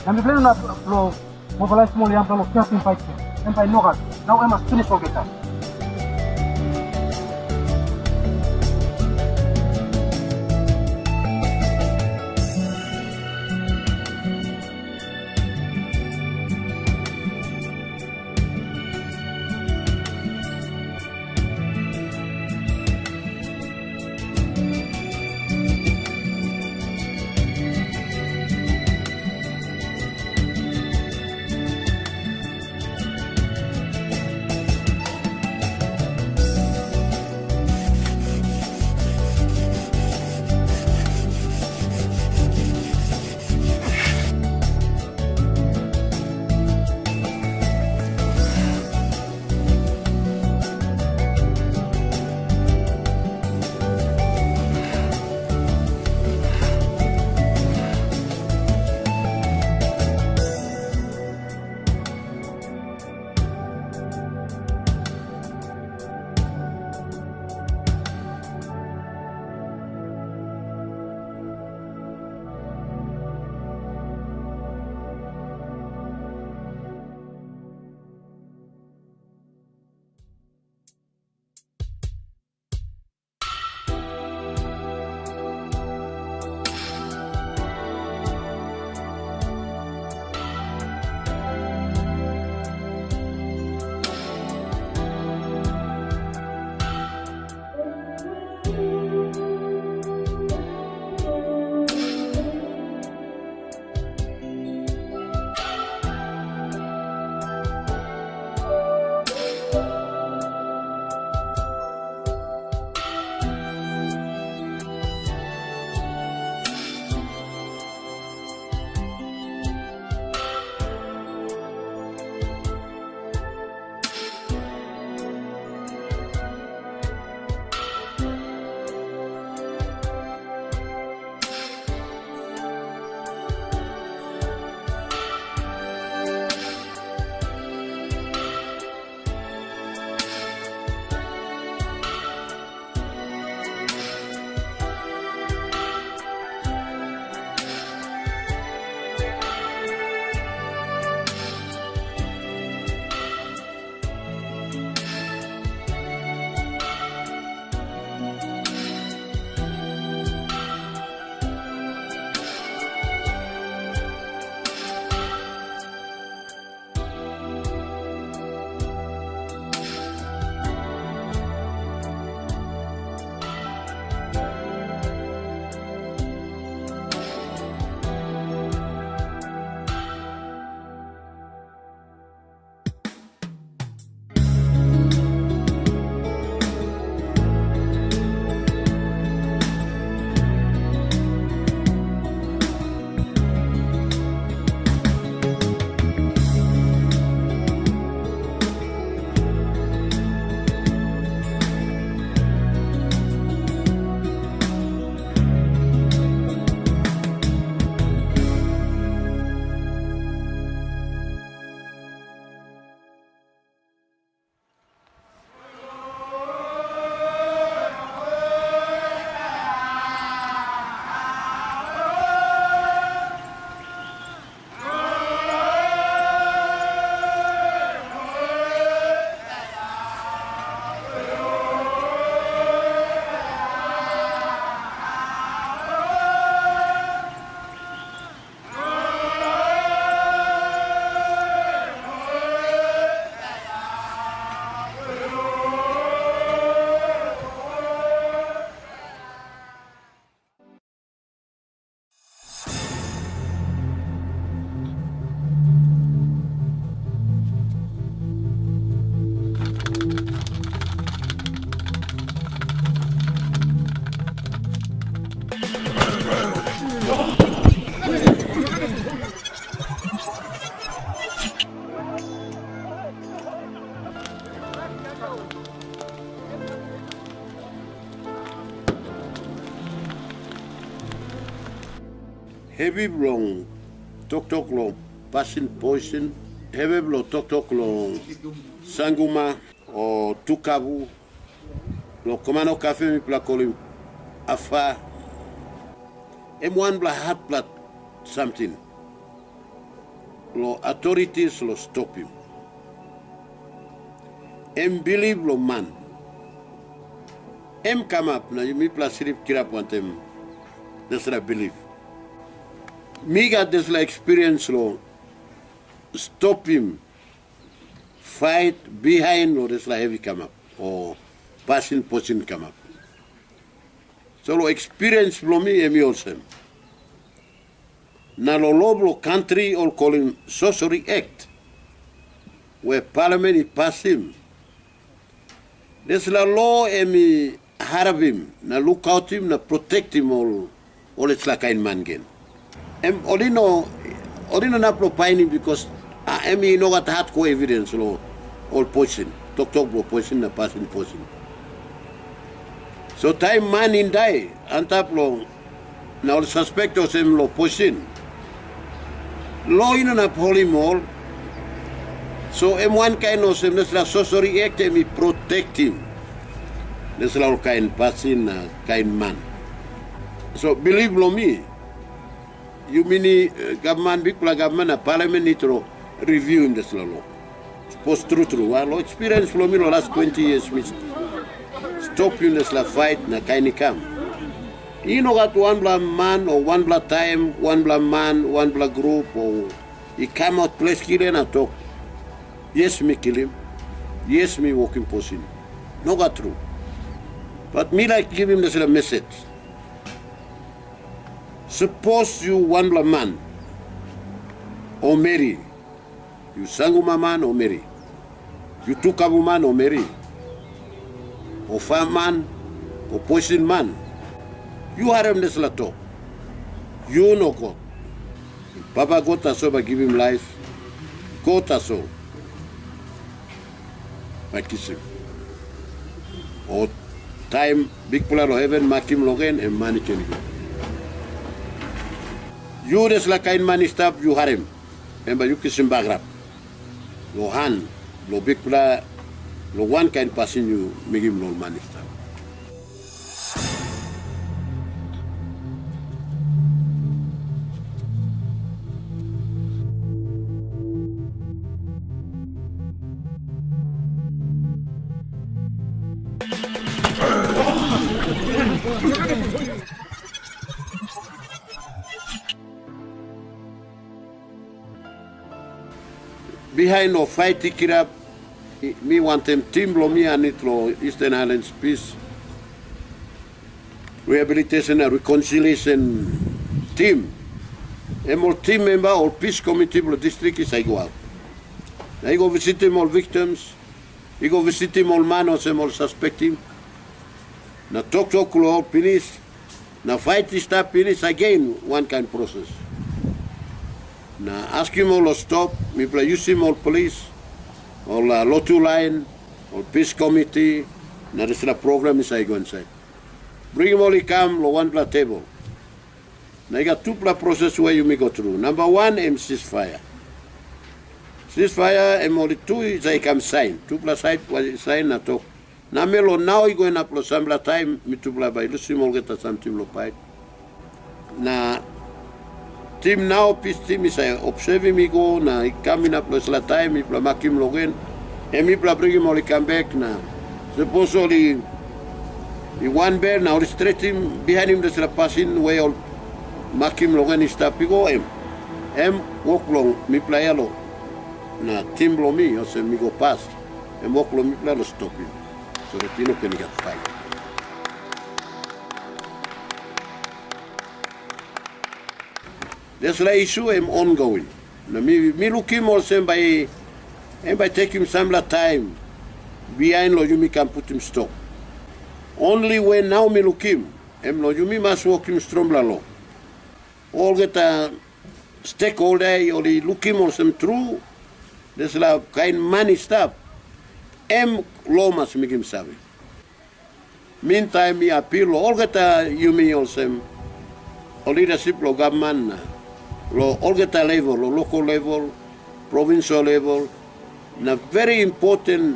Na mipela i no inap long mobilaisim ol yangpela long kirapim pait. Em bai nogat. Nau em mas pinis olgeta. Hevi bilong toktok long pasin poisin, hevi bilong toktok long sanguma o tukabu, long komano kafe mipela kolim afa, em wanpela hatpela samting long authorities long stopim. Em bilip long man. Em kamap na mipela slip kirap wantaim dispela bilip. Mi gat dispela ekspiriens long stopim fait bihain long dispela hevi kamap o pasin posin kamap. So long ekspiriens bilong mi em i olsem. Na long lo bilong kantri ol kolim Sorcery Act, we palamen i pasim. Dispela lo em i harapim na lukautim na protektim ol ol dispela kain man gen. Em ol i no ol i no inap long painim, bikos em i no gat hatko evidens long ol poisin, toktok bilong poisin na pasin poisin. So taim man i dai antap long na ol suspek olsem long poisin, lo i no inap holim ol. So em wankain olsem dispela Sorcery Act em i protektim dispela ol kain pasin na kain man. So bilip long mi, yumi ni eh, gavman, bikpela gavman na palamen i tro riviuim dispela lo. Sapos tru tru, a, long ekspiriens bilong mi long las twenti years mi stopim dispela fait na kain i kam. I no gat wanpela man o wanpela taim wanpela man wanpela grup o i kamap ples klia na tok, yes mi kilim, yes mi wokim posin. Nogat tru. Bat mi laik givim dispela mesej. Sapos yu wanpela man o meri, yu sanguma man o meri, yu tukabu man o meri, o fam man, o poisin man, yu harim dispela tok, yu no God. Papa God tasol bai givim laip, God tasol bai kisim. O taim Bikpela long heven makim long en, em man i ken i go. Yu dispela kain man i stap, yu harim, em bai yu kisim bagarap long han bilong Bikpela long wankain pasin yu mekim long ol man i stap. Bihain ol fait i kirap, mi wantaim tim bilong mi anit long Eastern Highlands Peace Rehabilitation and Reconciliation Team. Em ol tim memba ol pis komiti bilong distrik i save i go aut. Na i go visitim ol viktims, i go visitim ol man olsem ol saspektim, na toktok long ol pinis, na fait i stap pinis agen wankain proses. Na askim ol long stop, mipela yusim ol polis, ol uh, lotu lain, ol pis komiti, na dispela problem i save i go insait. Bringim ol i kam long wanpela tebol. Na i gat tupela proses we yumi go tru. Namba wan em sisfaia. Sisfaia em ol i tu i save i kam sain. Tupela sait bai i sain na tok, namel long nau i go inap long sampela taim mitupela bai i lusim olgeta samting long pait. Na tim nau pis tim i save obsevim i go na i kam inap long dispela taim mipela makim long en, em mipela bringim ol i kam bek na sapos ol i i wanbel na ol i stretim bihainim dispela pasin we ol makim long en i stap i go, em em wok bilong mipela ya lo na tim bilong mi olsem mi go pas, em wok bilong mipela lo stopim, so dat i no ken i gat pait. Dispela isu em ongoing, na mi, mi lukim olsem bai em bai tekim sampela taim bihain long yumi kam putim stop. Onli we nau mi lukim, em long yumi mas wokim strongpela lo. Olgeta stekholda ol i lukim olsem tru, dispela kain man i stap, em lo mas mekim save. Mintaim mi apil long olgeta yumi olsem, Ol lidasip long gavman na long olgeta level, long lokal level, provinsal level, na very important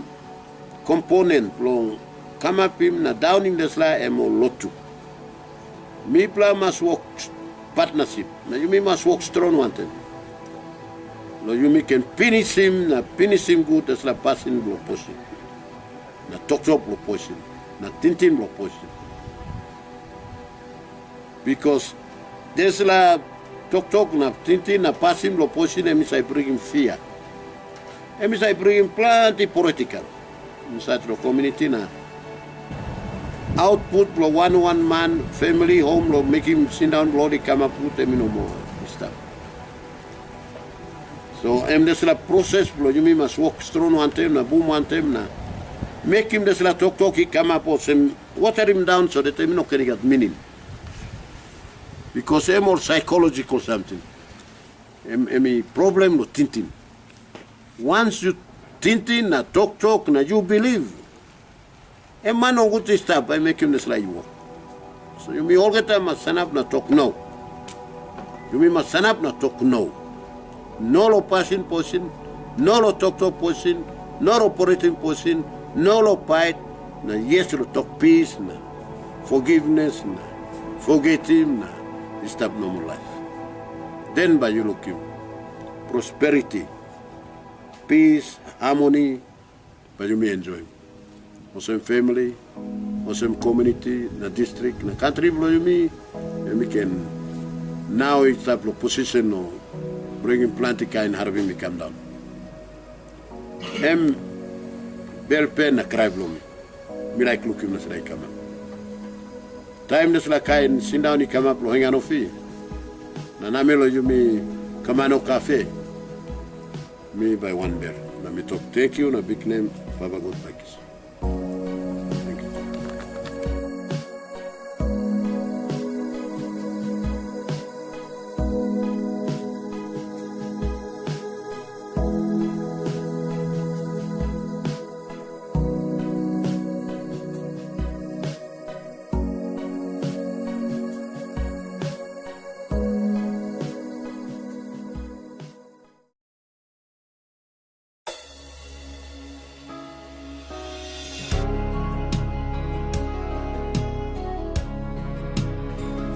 komponen long kamapim na daunim dispela em ol lotu. Mipela mas wok patnasip, na yumi mas wok strong wantaim. Long yumi ken pinisim na pinisim gut dispela pasin bilong posin, na toktok bilong posin, na tingting bilong posin. Bikos dispela toktok na tingting na pasin bilong posin em i save bringim fia. Em i save bringim planti politikal insait long komuniti na autput bilong wan wan man, famili, hom long mekim sindaun bilong ol i kamap gut em i no moa i stap. So em dispela proses bilong yumi mas wok strong wantaim na bum wantaim na mekim dispela toktok i kamap olsem waterim daun so dat em i no ken i gat mining. Bikos em ol psychological samting. Em, em i problem long tingting. Once yu tingting na toktok na yu bilip, em man nogut i stap bai mekim dispela i wok. So yumi olgeta mas sanap na tok no. Yumi mas sanap na tok no. No long pasin posin, no long toktok posin, no long poritim posin, no long pait, na yes long tok pis na forgiveness na forgetim na i stap normal laip. Den bai yu lukim prosperity, peace, harmony, bai yumi enjoyim. Olsem family, olsem community, na district, na country bilong yumi, em i ken nau i stap long position o bringim planti kain harvim i kam daun. Em bel pen na krai bilong mi. Mi laik lukim na sida i kamap. Taim dispela kain sindaun i kamap long Henganofi, na namel long yumi Kamano Kafe, mi bai wanbel, na mi tok tenkyu na biknem Papa God bai kisim. Tenkyu.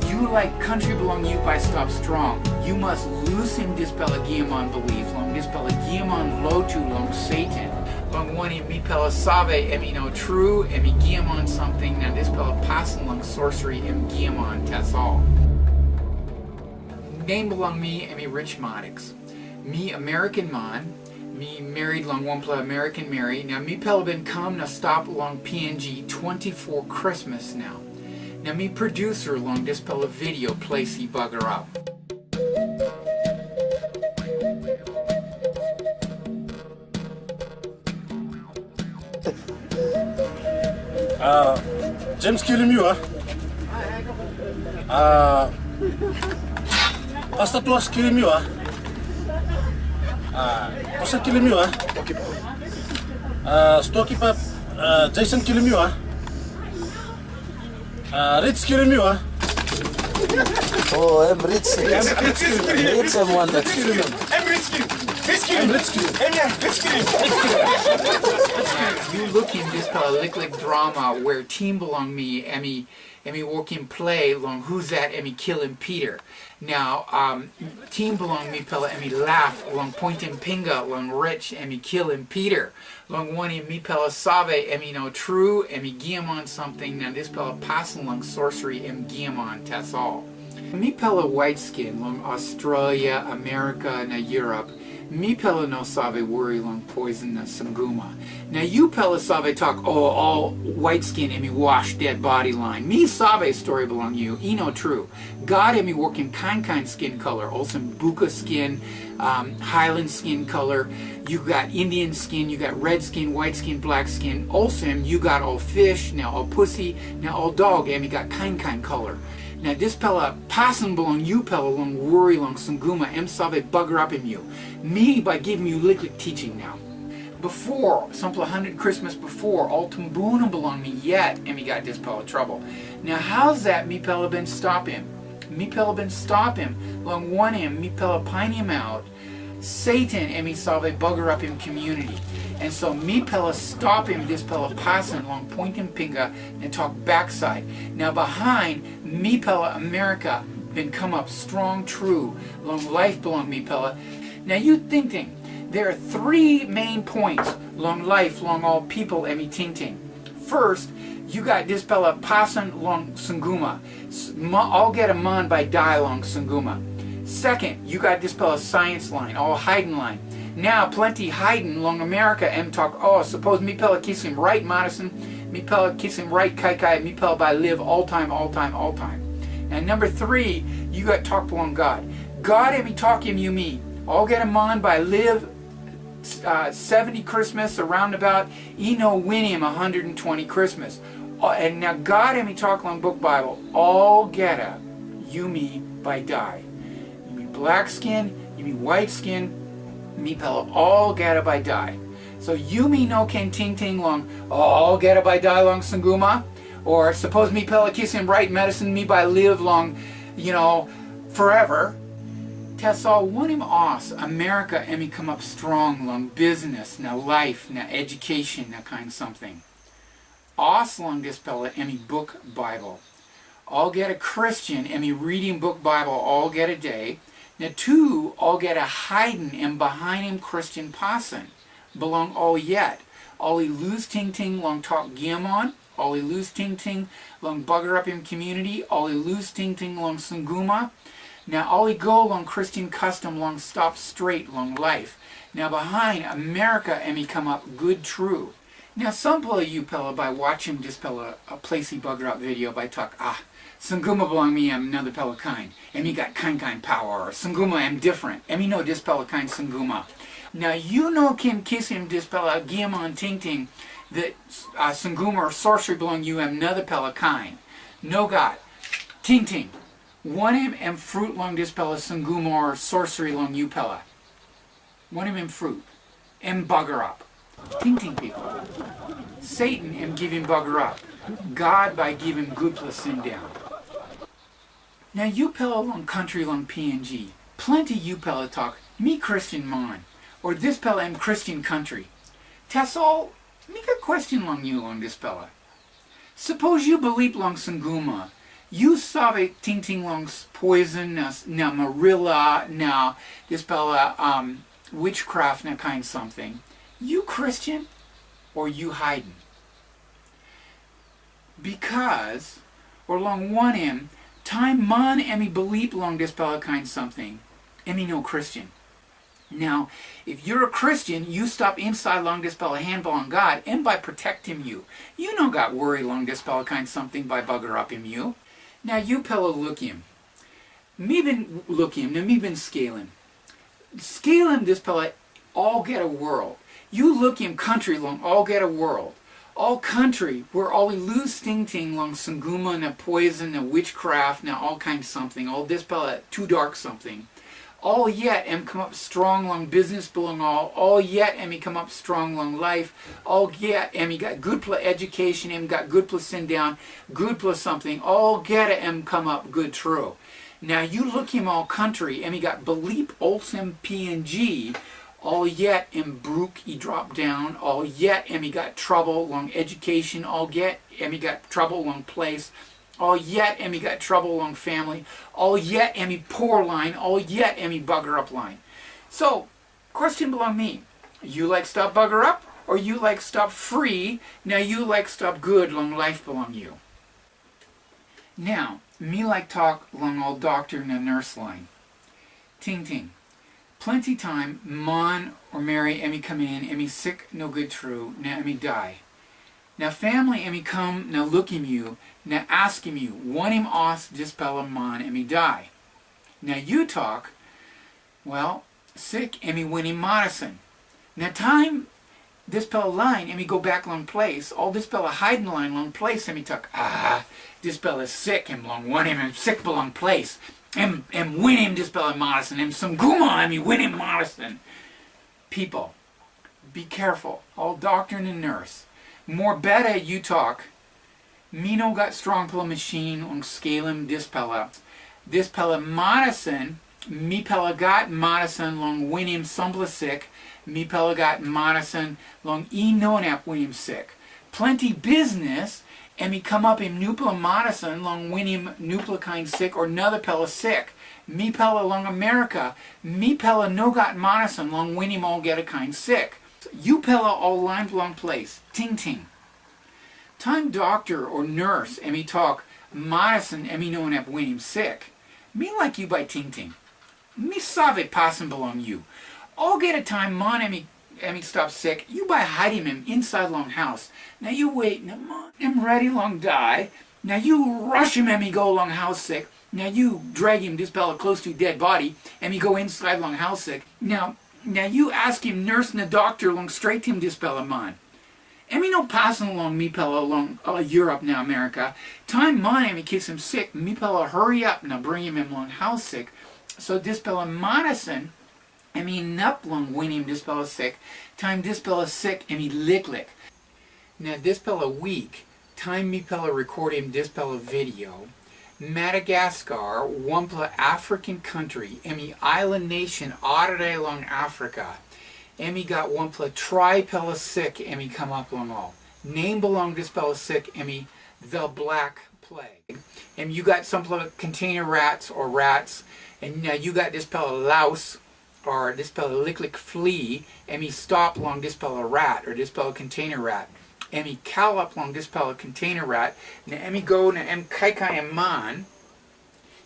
Yu laik kantri bilong yu bai stap strong, yu mas lusim dispela giaman bilip long dispela giaman lotu long Satan. Long wanem, mipela save em i no tru, em i giaman samting, na dispela pasin long sorcery em giaman tasol. Nem bilong mi em i Rich Maddox. Mi American man, mi married long wanpela American meri, na mipela bin kam na stap long P N G twenty-four Christmas nau. Na mi producer long dispela video Place i Bagarap. Ah, James kilim yu, ah? Ah, Pastor Tuas kilim yu, ah? Ah, Pastor kilim yu, ah? Ah, Stoki Pap, ah, Jason kilim yu, ah? Ah, Rich kilim yu, ah? Oh, em Rich, Rich. Em Rich kilim. Rich em wanted. Em Rich kilim. Em Rich kilim. Rich kilim. Em ya, Rich kilim. Yu lukim dispela liklik drama where team bilong mi, em i, em i wokim play long husat em i kilim Peter. Nau, um, team bilong mipela em i laf long pointim pinga long Rich em i kilim Peter. Long wanem, mipela save em i no tru, em i giaman samting, na dispela pasin long sorcery em giaman tasol. Mipela white skin long Australia, America, na Europe, mipela no save wori long poison na sanguma. Na yupela save tok, "Oh, ol white skin em i wash dead body lain." Mi save stori bilong yu, i no tru. God em i wokim kain kain skin color, olsem buka skin, um, Highland skin color, yu gat Indian skin, yu gat red skin, white skin, black skin, olsem yu gat ol fish, na ol pusi, na ol dog, em i gat kain kain color. Na dispela pasin bilong yupela long wori long sanguma, em save bagarapim yu. Mi bai givim yu liklik teaching nau. Before, sampela hundred Christmas before, ol tumbuna bilong mi yet em i gat dispela trouble. Now, how's that mipela ben stop him? Mipela bin stopim, long wanem, mipela painimaut Satan em i save bagarapim community. And so mipela stopim dispela pasin long pointim pinga na tok baksait. Na behind, mipela Amerika bin kamap strong tru long laip bilong mipela. Now you tingting, there are three main points long laip long all people em i tingting. First, you got dispela pasin long sunguma. S- ma- Olgeta man bai dai long sunguma. Second, you got dispela science line, all hiding line. Now, plenty hiding long America em tok, oh, suppose mipela kisim right medicine, mipela kisim right kaikai, mipela bai live all time, all time, all time. And number three, you got talk long God. God em i talk em yumi. Olgeta man bai live uh, seventy Christmas, a roundabout, i no winim one hundred twenty Christmas. Uh, and now God em i talk long book Bible, olgeta yumi bai dai. Yumi black skin, yumi white skin, mipela olgeta bai dai. So yumi no ken tingting long, oh, olgeta bai dai long sunguma, or suppose mipela kisim right medicine, mi bai live long, you know, forever. Tasol wanem os Amerika em i kamap strong long business na life na education na kain something? Os long dispela em i book Bible. Olgeta Christian em i reading book Bible olgeta day, na tu olgeta hiding em bihainim Christian pasin bilong ol yet. Ol i lus tingting long tok giaman, ol i lus tingting long bagarapim community, ol i lus tingting long sunguma. Na ol i go long Christian custom long stop straight long life. Now behind America em i come up good true. Now sampela yupela bai watching dispela a place i bagarap video bai talk, ah, sunguma belong mi em another pela kind. Em i got kind kind power, or sunguma em different. Em i no dispela kind sunguma. Now you know Kim Kisim dispela giaman tingting that uh, sunguma or sorcery belong you em another pela kind. No God. Tingting. Wanem em fruit long dispela sunguma or sorcery long you pela? Wanem em fruit? Em bagarap. Tingting people. Satan em givim bagarap. God bai givim gutpela sindaun. Now yupela long country long P N G, plenty yupela talk, mi Christian man, or dispela em Christian country. Tasol, mi got question long you long dispela. Suppose you believe long sunguma, you save tingting long poison na, na marilla na dispela um, witchcraft na kind something. You Christian or you hiding? Because, or long wanem, time man em i believe long dispela kind something, em i no Christian. Now, if you're a Christian, you stop inside long dispela hand belong God, em bai protectim you. You no got worry long dispela kind something bai bagarapim you. Now you pela lukim. Mi bin lukim, na mi bin skelim. Skelim dispela olgeta world. You lukim country long olgeta world. All country where ol i lus tingting long sunguma na poison na witchcraft na all kind something, all dispela too dark something. All yet em come up strong long business belong all. All yet em i come up strong long life. All yet em i got good pla education, em got good pla sin down, good pla something. All get em come up good true. Now you look him all country, em i got belief olsem P N G. All yet em brook i drop down. All yet em i got trouble long education. All yet em i got trouble long place. All yet em i got trouble long family. All yet em i poor line. All yet em i bugger up line. So, question belong me. You like stop bugger up, or you like stop free? Now you like stop good long life belong you. Now, mi like talk long all doctor na nurse line. Ting ting. Plenty time, man or Mary em i come in, em i sick no good true, na em i die. Na family em i come na lukim you, na askim you, wanem os dispela man em i die? Na you talk, well, sick em i winim medicine. Na time dispela line em i go back long place, all dispela hiding line long place em i talk, ah, dispela sick em long wanem em sick belong place. Em, em winim dispela medicine, em sunguma em i winim medicine. People, be careful, all doctor and nurse. More better you talk, mi no gat strongpela machine long skelim dispela. Dispela marasin, mipela gat marasin long winim sampela sik, mipela gat marasin long i no inap winim sik. Planti bisnis em i kamapim nupela marasin long winim nupela kain sik o narapela sik. Mipela long Amerika, mipela no gat marasin long winim olgeta kain sik. Yupela ol lain bilong ples, tingting. Taim dokta o nurse em i tok, marasin em i no inap winim sik, mi laik yu bai tingting. Mi save pasin bilong yu. Olgeta taim man em i, em i stap sik, yu bai haidim em insait long haus. Na yu wet, na man em redi long dai, na yu rasim em i go long haus sik, na yu dragim dispela klostu ded bodi, em i go insait long haus sik. Na, na yu askim nurse na dokta long stretim dispela man. Em i no pasin long mipela long, uh, Yurop na Amerika. Taim man em i kisim sik, mipela hariap na bringim em long haus sik. So dispela marasin, em inap long winim dispela sik, taim dispela sik em i liklik. Na dispela wik, taim mipela rekodim dispela video, Madagascar, wanpela African country, em i island nation arere long Africa, em i gat wanpela traipela sik em i kamap long ol. Nem bilong dispela sik em i the Black Plague. Em yu gat sampela container rats o rats, and, uh, yu gat dispela louse, o dispela liklik flea, em i stap long dispela rat, o dispela container rat. Em i kalap long dispela container rat, na em i go na em kaikai em man,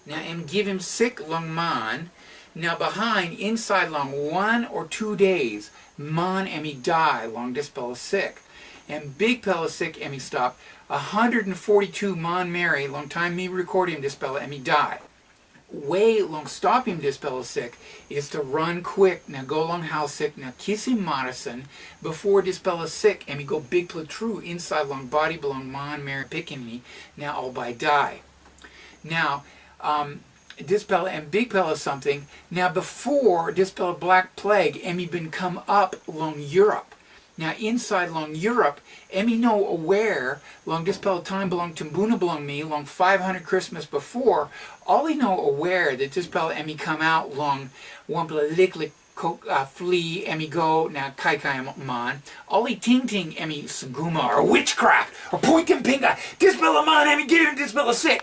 na em givim sik long man, na bihain insait long wan o tu days, man em i dai long dispela sik. Em bikpela sik em i stap, a hundred and forty-two manmeri long taim mi rekodim dispela em i dai. Wei long stopim dispela sik is to ran kwik na go long haus sik na kisim marasin, bipo dispela sik em i go bikpela tru insait long bodi bilong manmeri pikinini, na ol bai dai. Nau, um, dispela em bikpela samting, na bipo dispela Black Plague em i bin kam ap long Yurop. Na insait long Yurop, em i no aware long dispela taim bilong tumbuna bilong mi, long five hundred Krismas bipo, ol i no aware that dispela em i kam aut long wanpela liklik ko-, uh, flea em i go na kaikai man. Ol i tingting em i sanguma o witchcraft o pointim pinga, dispela man em i givim dispela sik.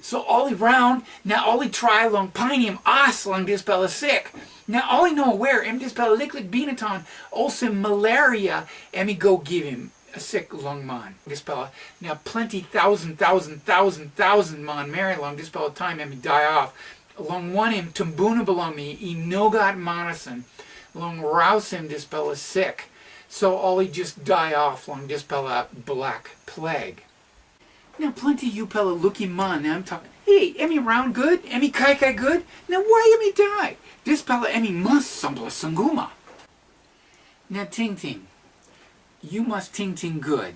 So ol i raun, na ol i trai long painim as long dispela sik. Na ol i no aware, em dispela liklik binatang, olsem malaria, em i go givim sik long man. Dispela, na planti tausen, tausen, tausen, tausen manmeri long dispela taim em i dai of. Long wanem, tumbuna bilong mi i no gat marasin long rausim dispela sik. So ol i just dai of long dispela Black Plague. Na planti yupela lukim man na em tok, "Hei, em i raun gut, em i kaikai gut, na wai em i dai? Dispela em i mas sampela sanguma." Na tingting, yu mas tingting gut.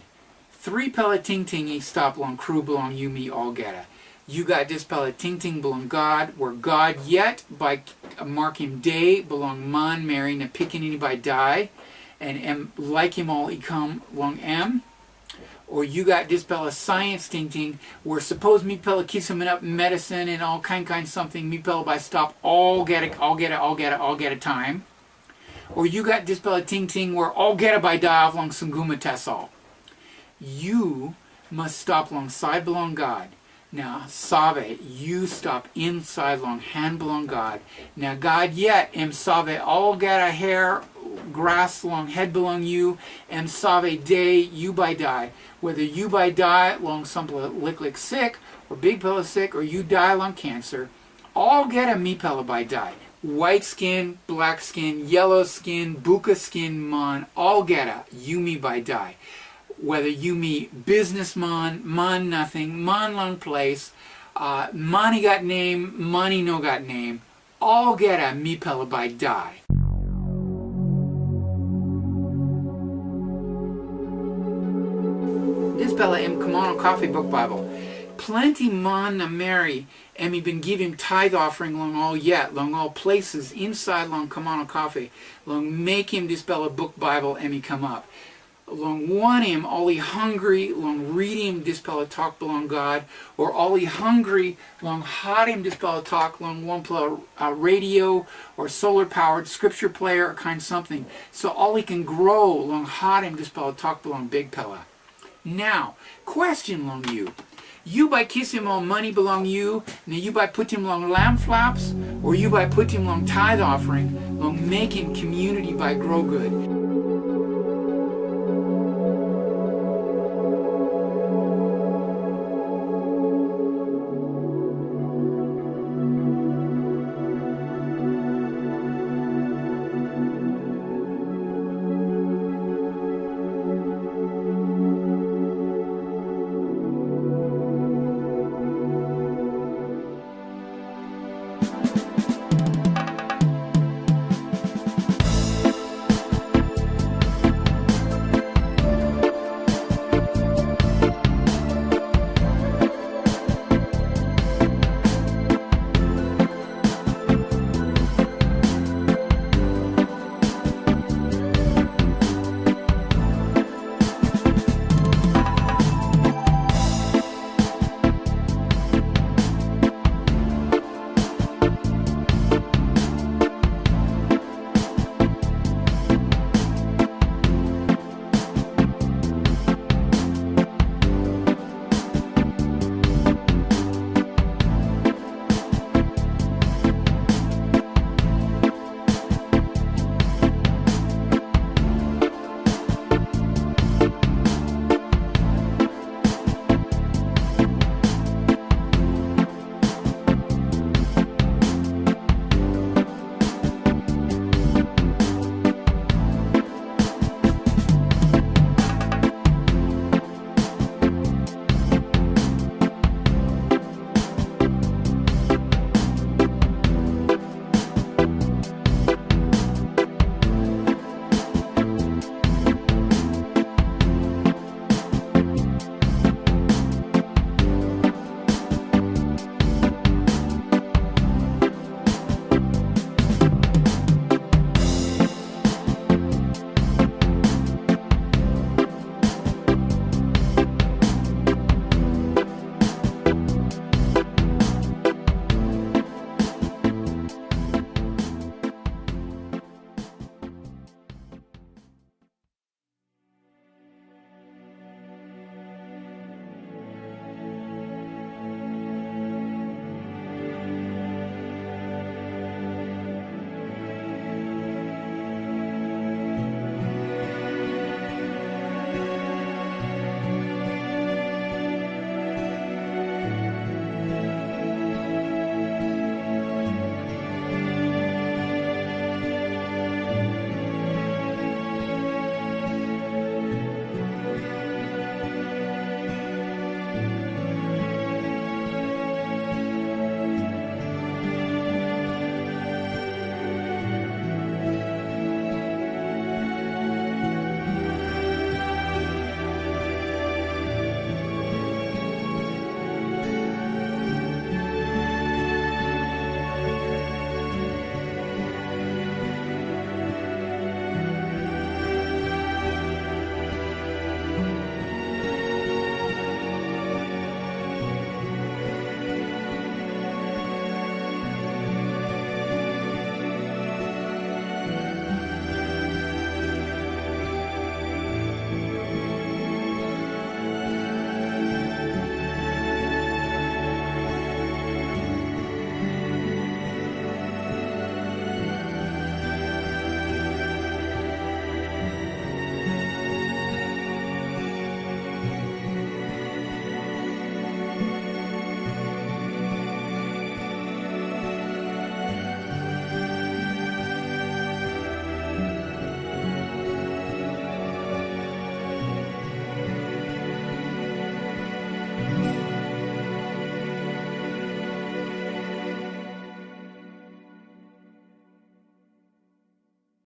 Tripela tingting i stap long kru bilong yumi olgeta. Yu gat dispela tingting bilong God, we God yet bai makim de bilong manmeri na pikinini bai dai, na em laikim ol i kam long em. O yu gat dispela saiens tingting, we sapos mipela kisim inap medisin na ol kain kain samting, mipela bai stap olgeta, olgeta, olgeta, olgeta taim. O yu gat dispela tingting, we olgeta bai dai long sanguma tasol. Yu mas stap long sait bilong God. Na save, yu stap insait long han bilong God. Na God yet em save olgeta her gras long het bilong yu, em save de yu bai dai. Whether yu bai dai long sampela liklik sik, o bikpela sik, o yu dai long cancer, olgeta mipela bai dai. White skin, black skin, yellow skin, buka skin man, olgeta yumi bai dai. Whether yumi businessman, man nothing, man long place, uh, man i gat nem, man i no gat nem, olgeta mipela bai dai. Dispela em Kamano Coffee Book Bible. Planti man na meri em i bin givim tithe offering long ol yet, long ol places insait long Kamano Coffee, long mekim dispela buk Bible em i kamap. long wanem ol i hangre long ritim dispela tok bilong God, o ol i hangre long harim dispela tok long wanpela uh, radio o solar powered scripture player o kain something, so ol i ken gro long harim dispela tok bilong Bikpela. Nau, question long yu. Yu bai kisim ol mani bilong yu, na yu bai putim long lamb flaps, o yu bai putim long tithe offering, long mekim community bai gro gut?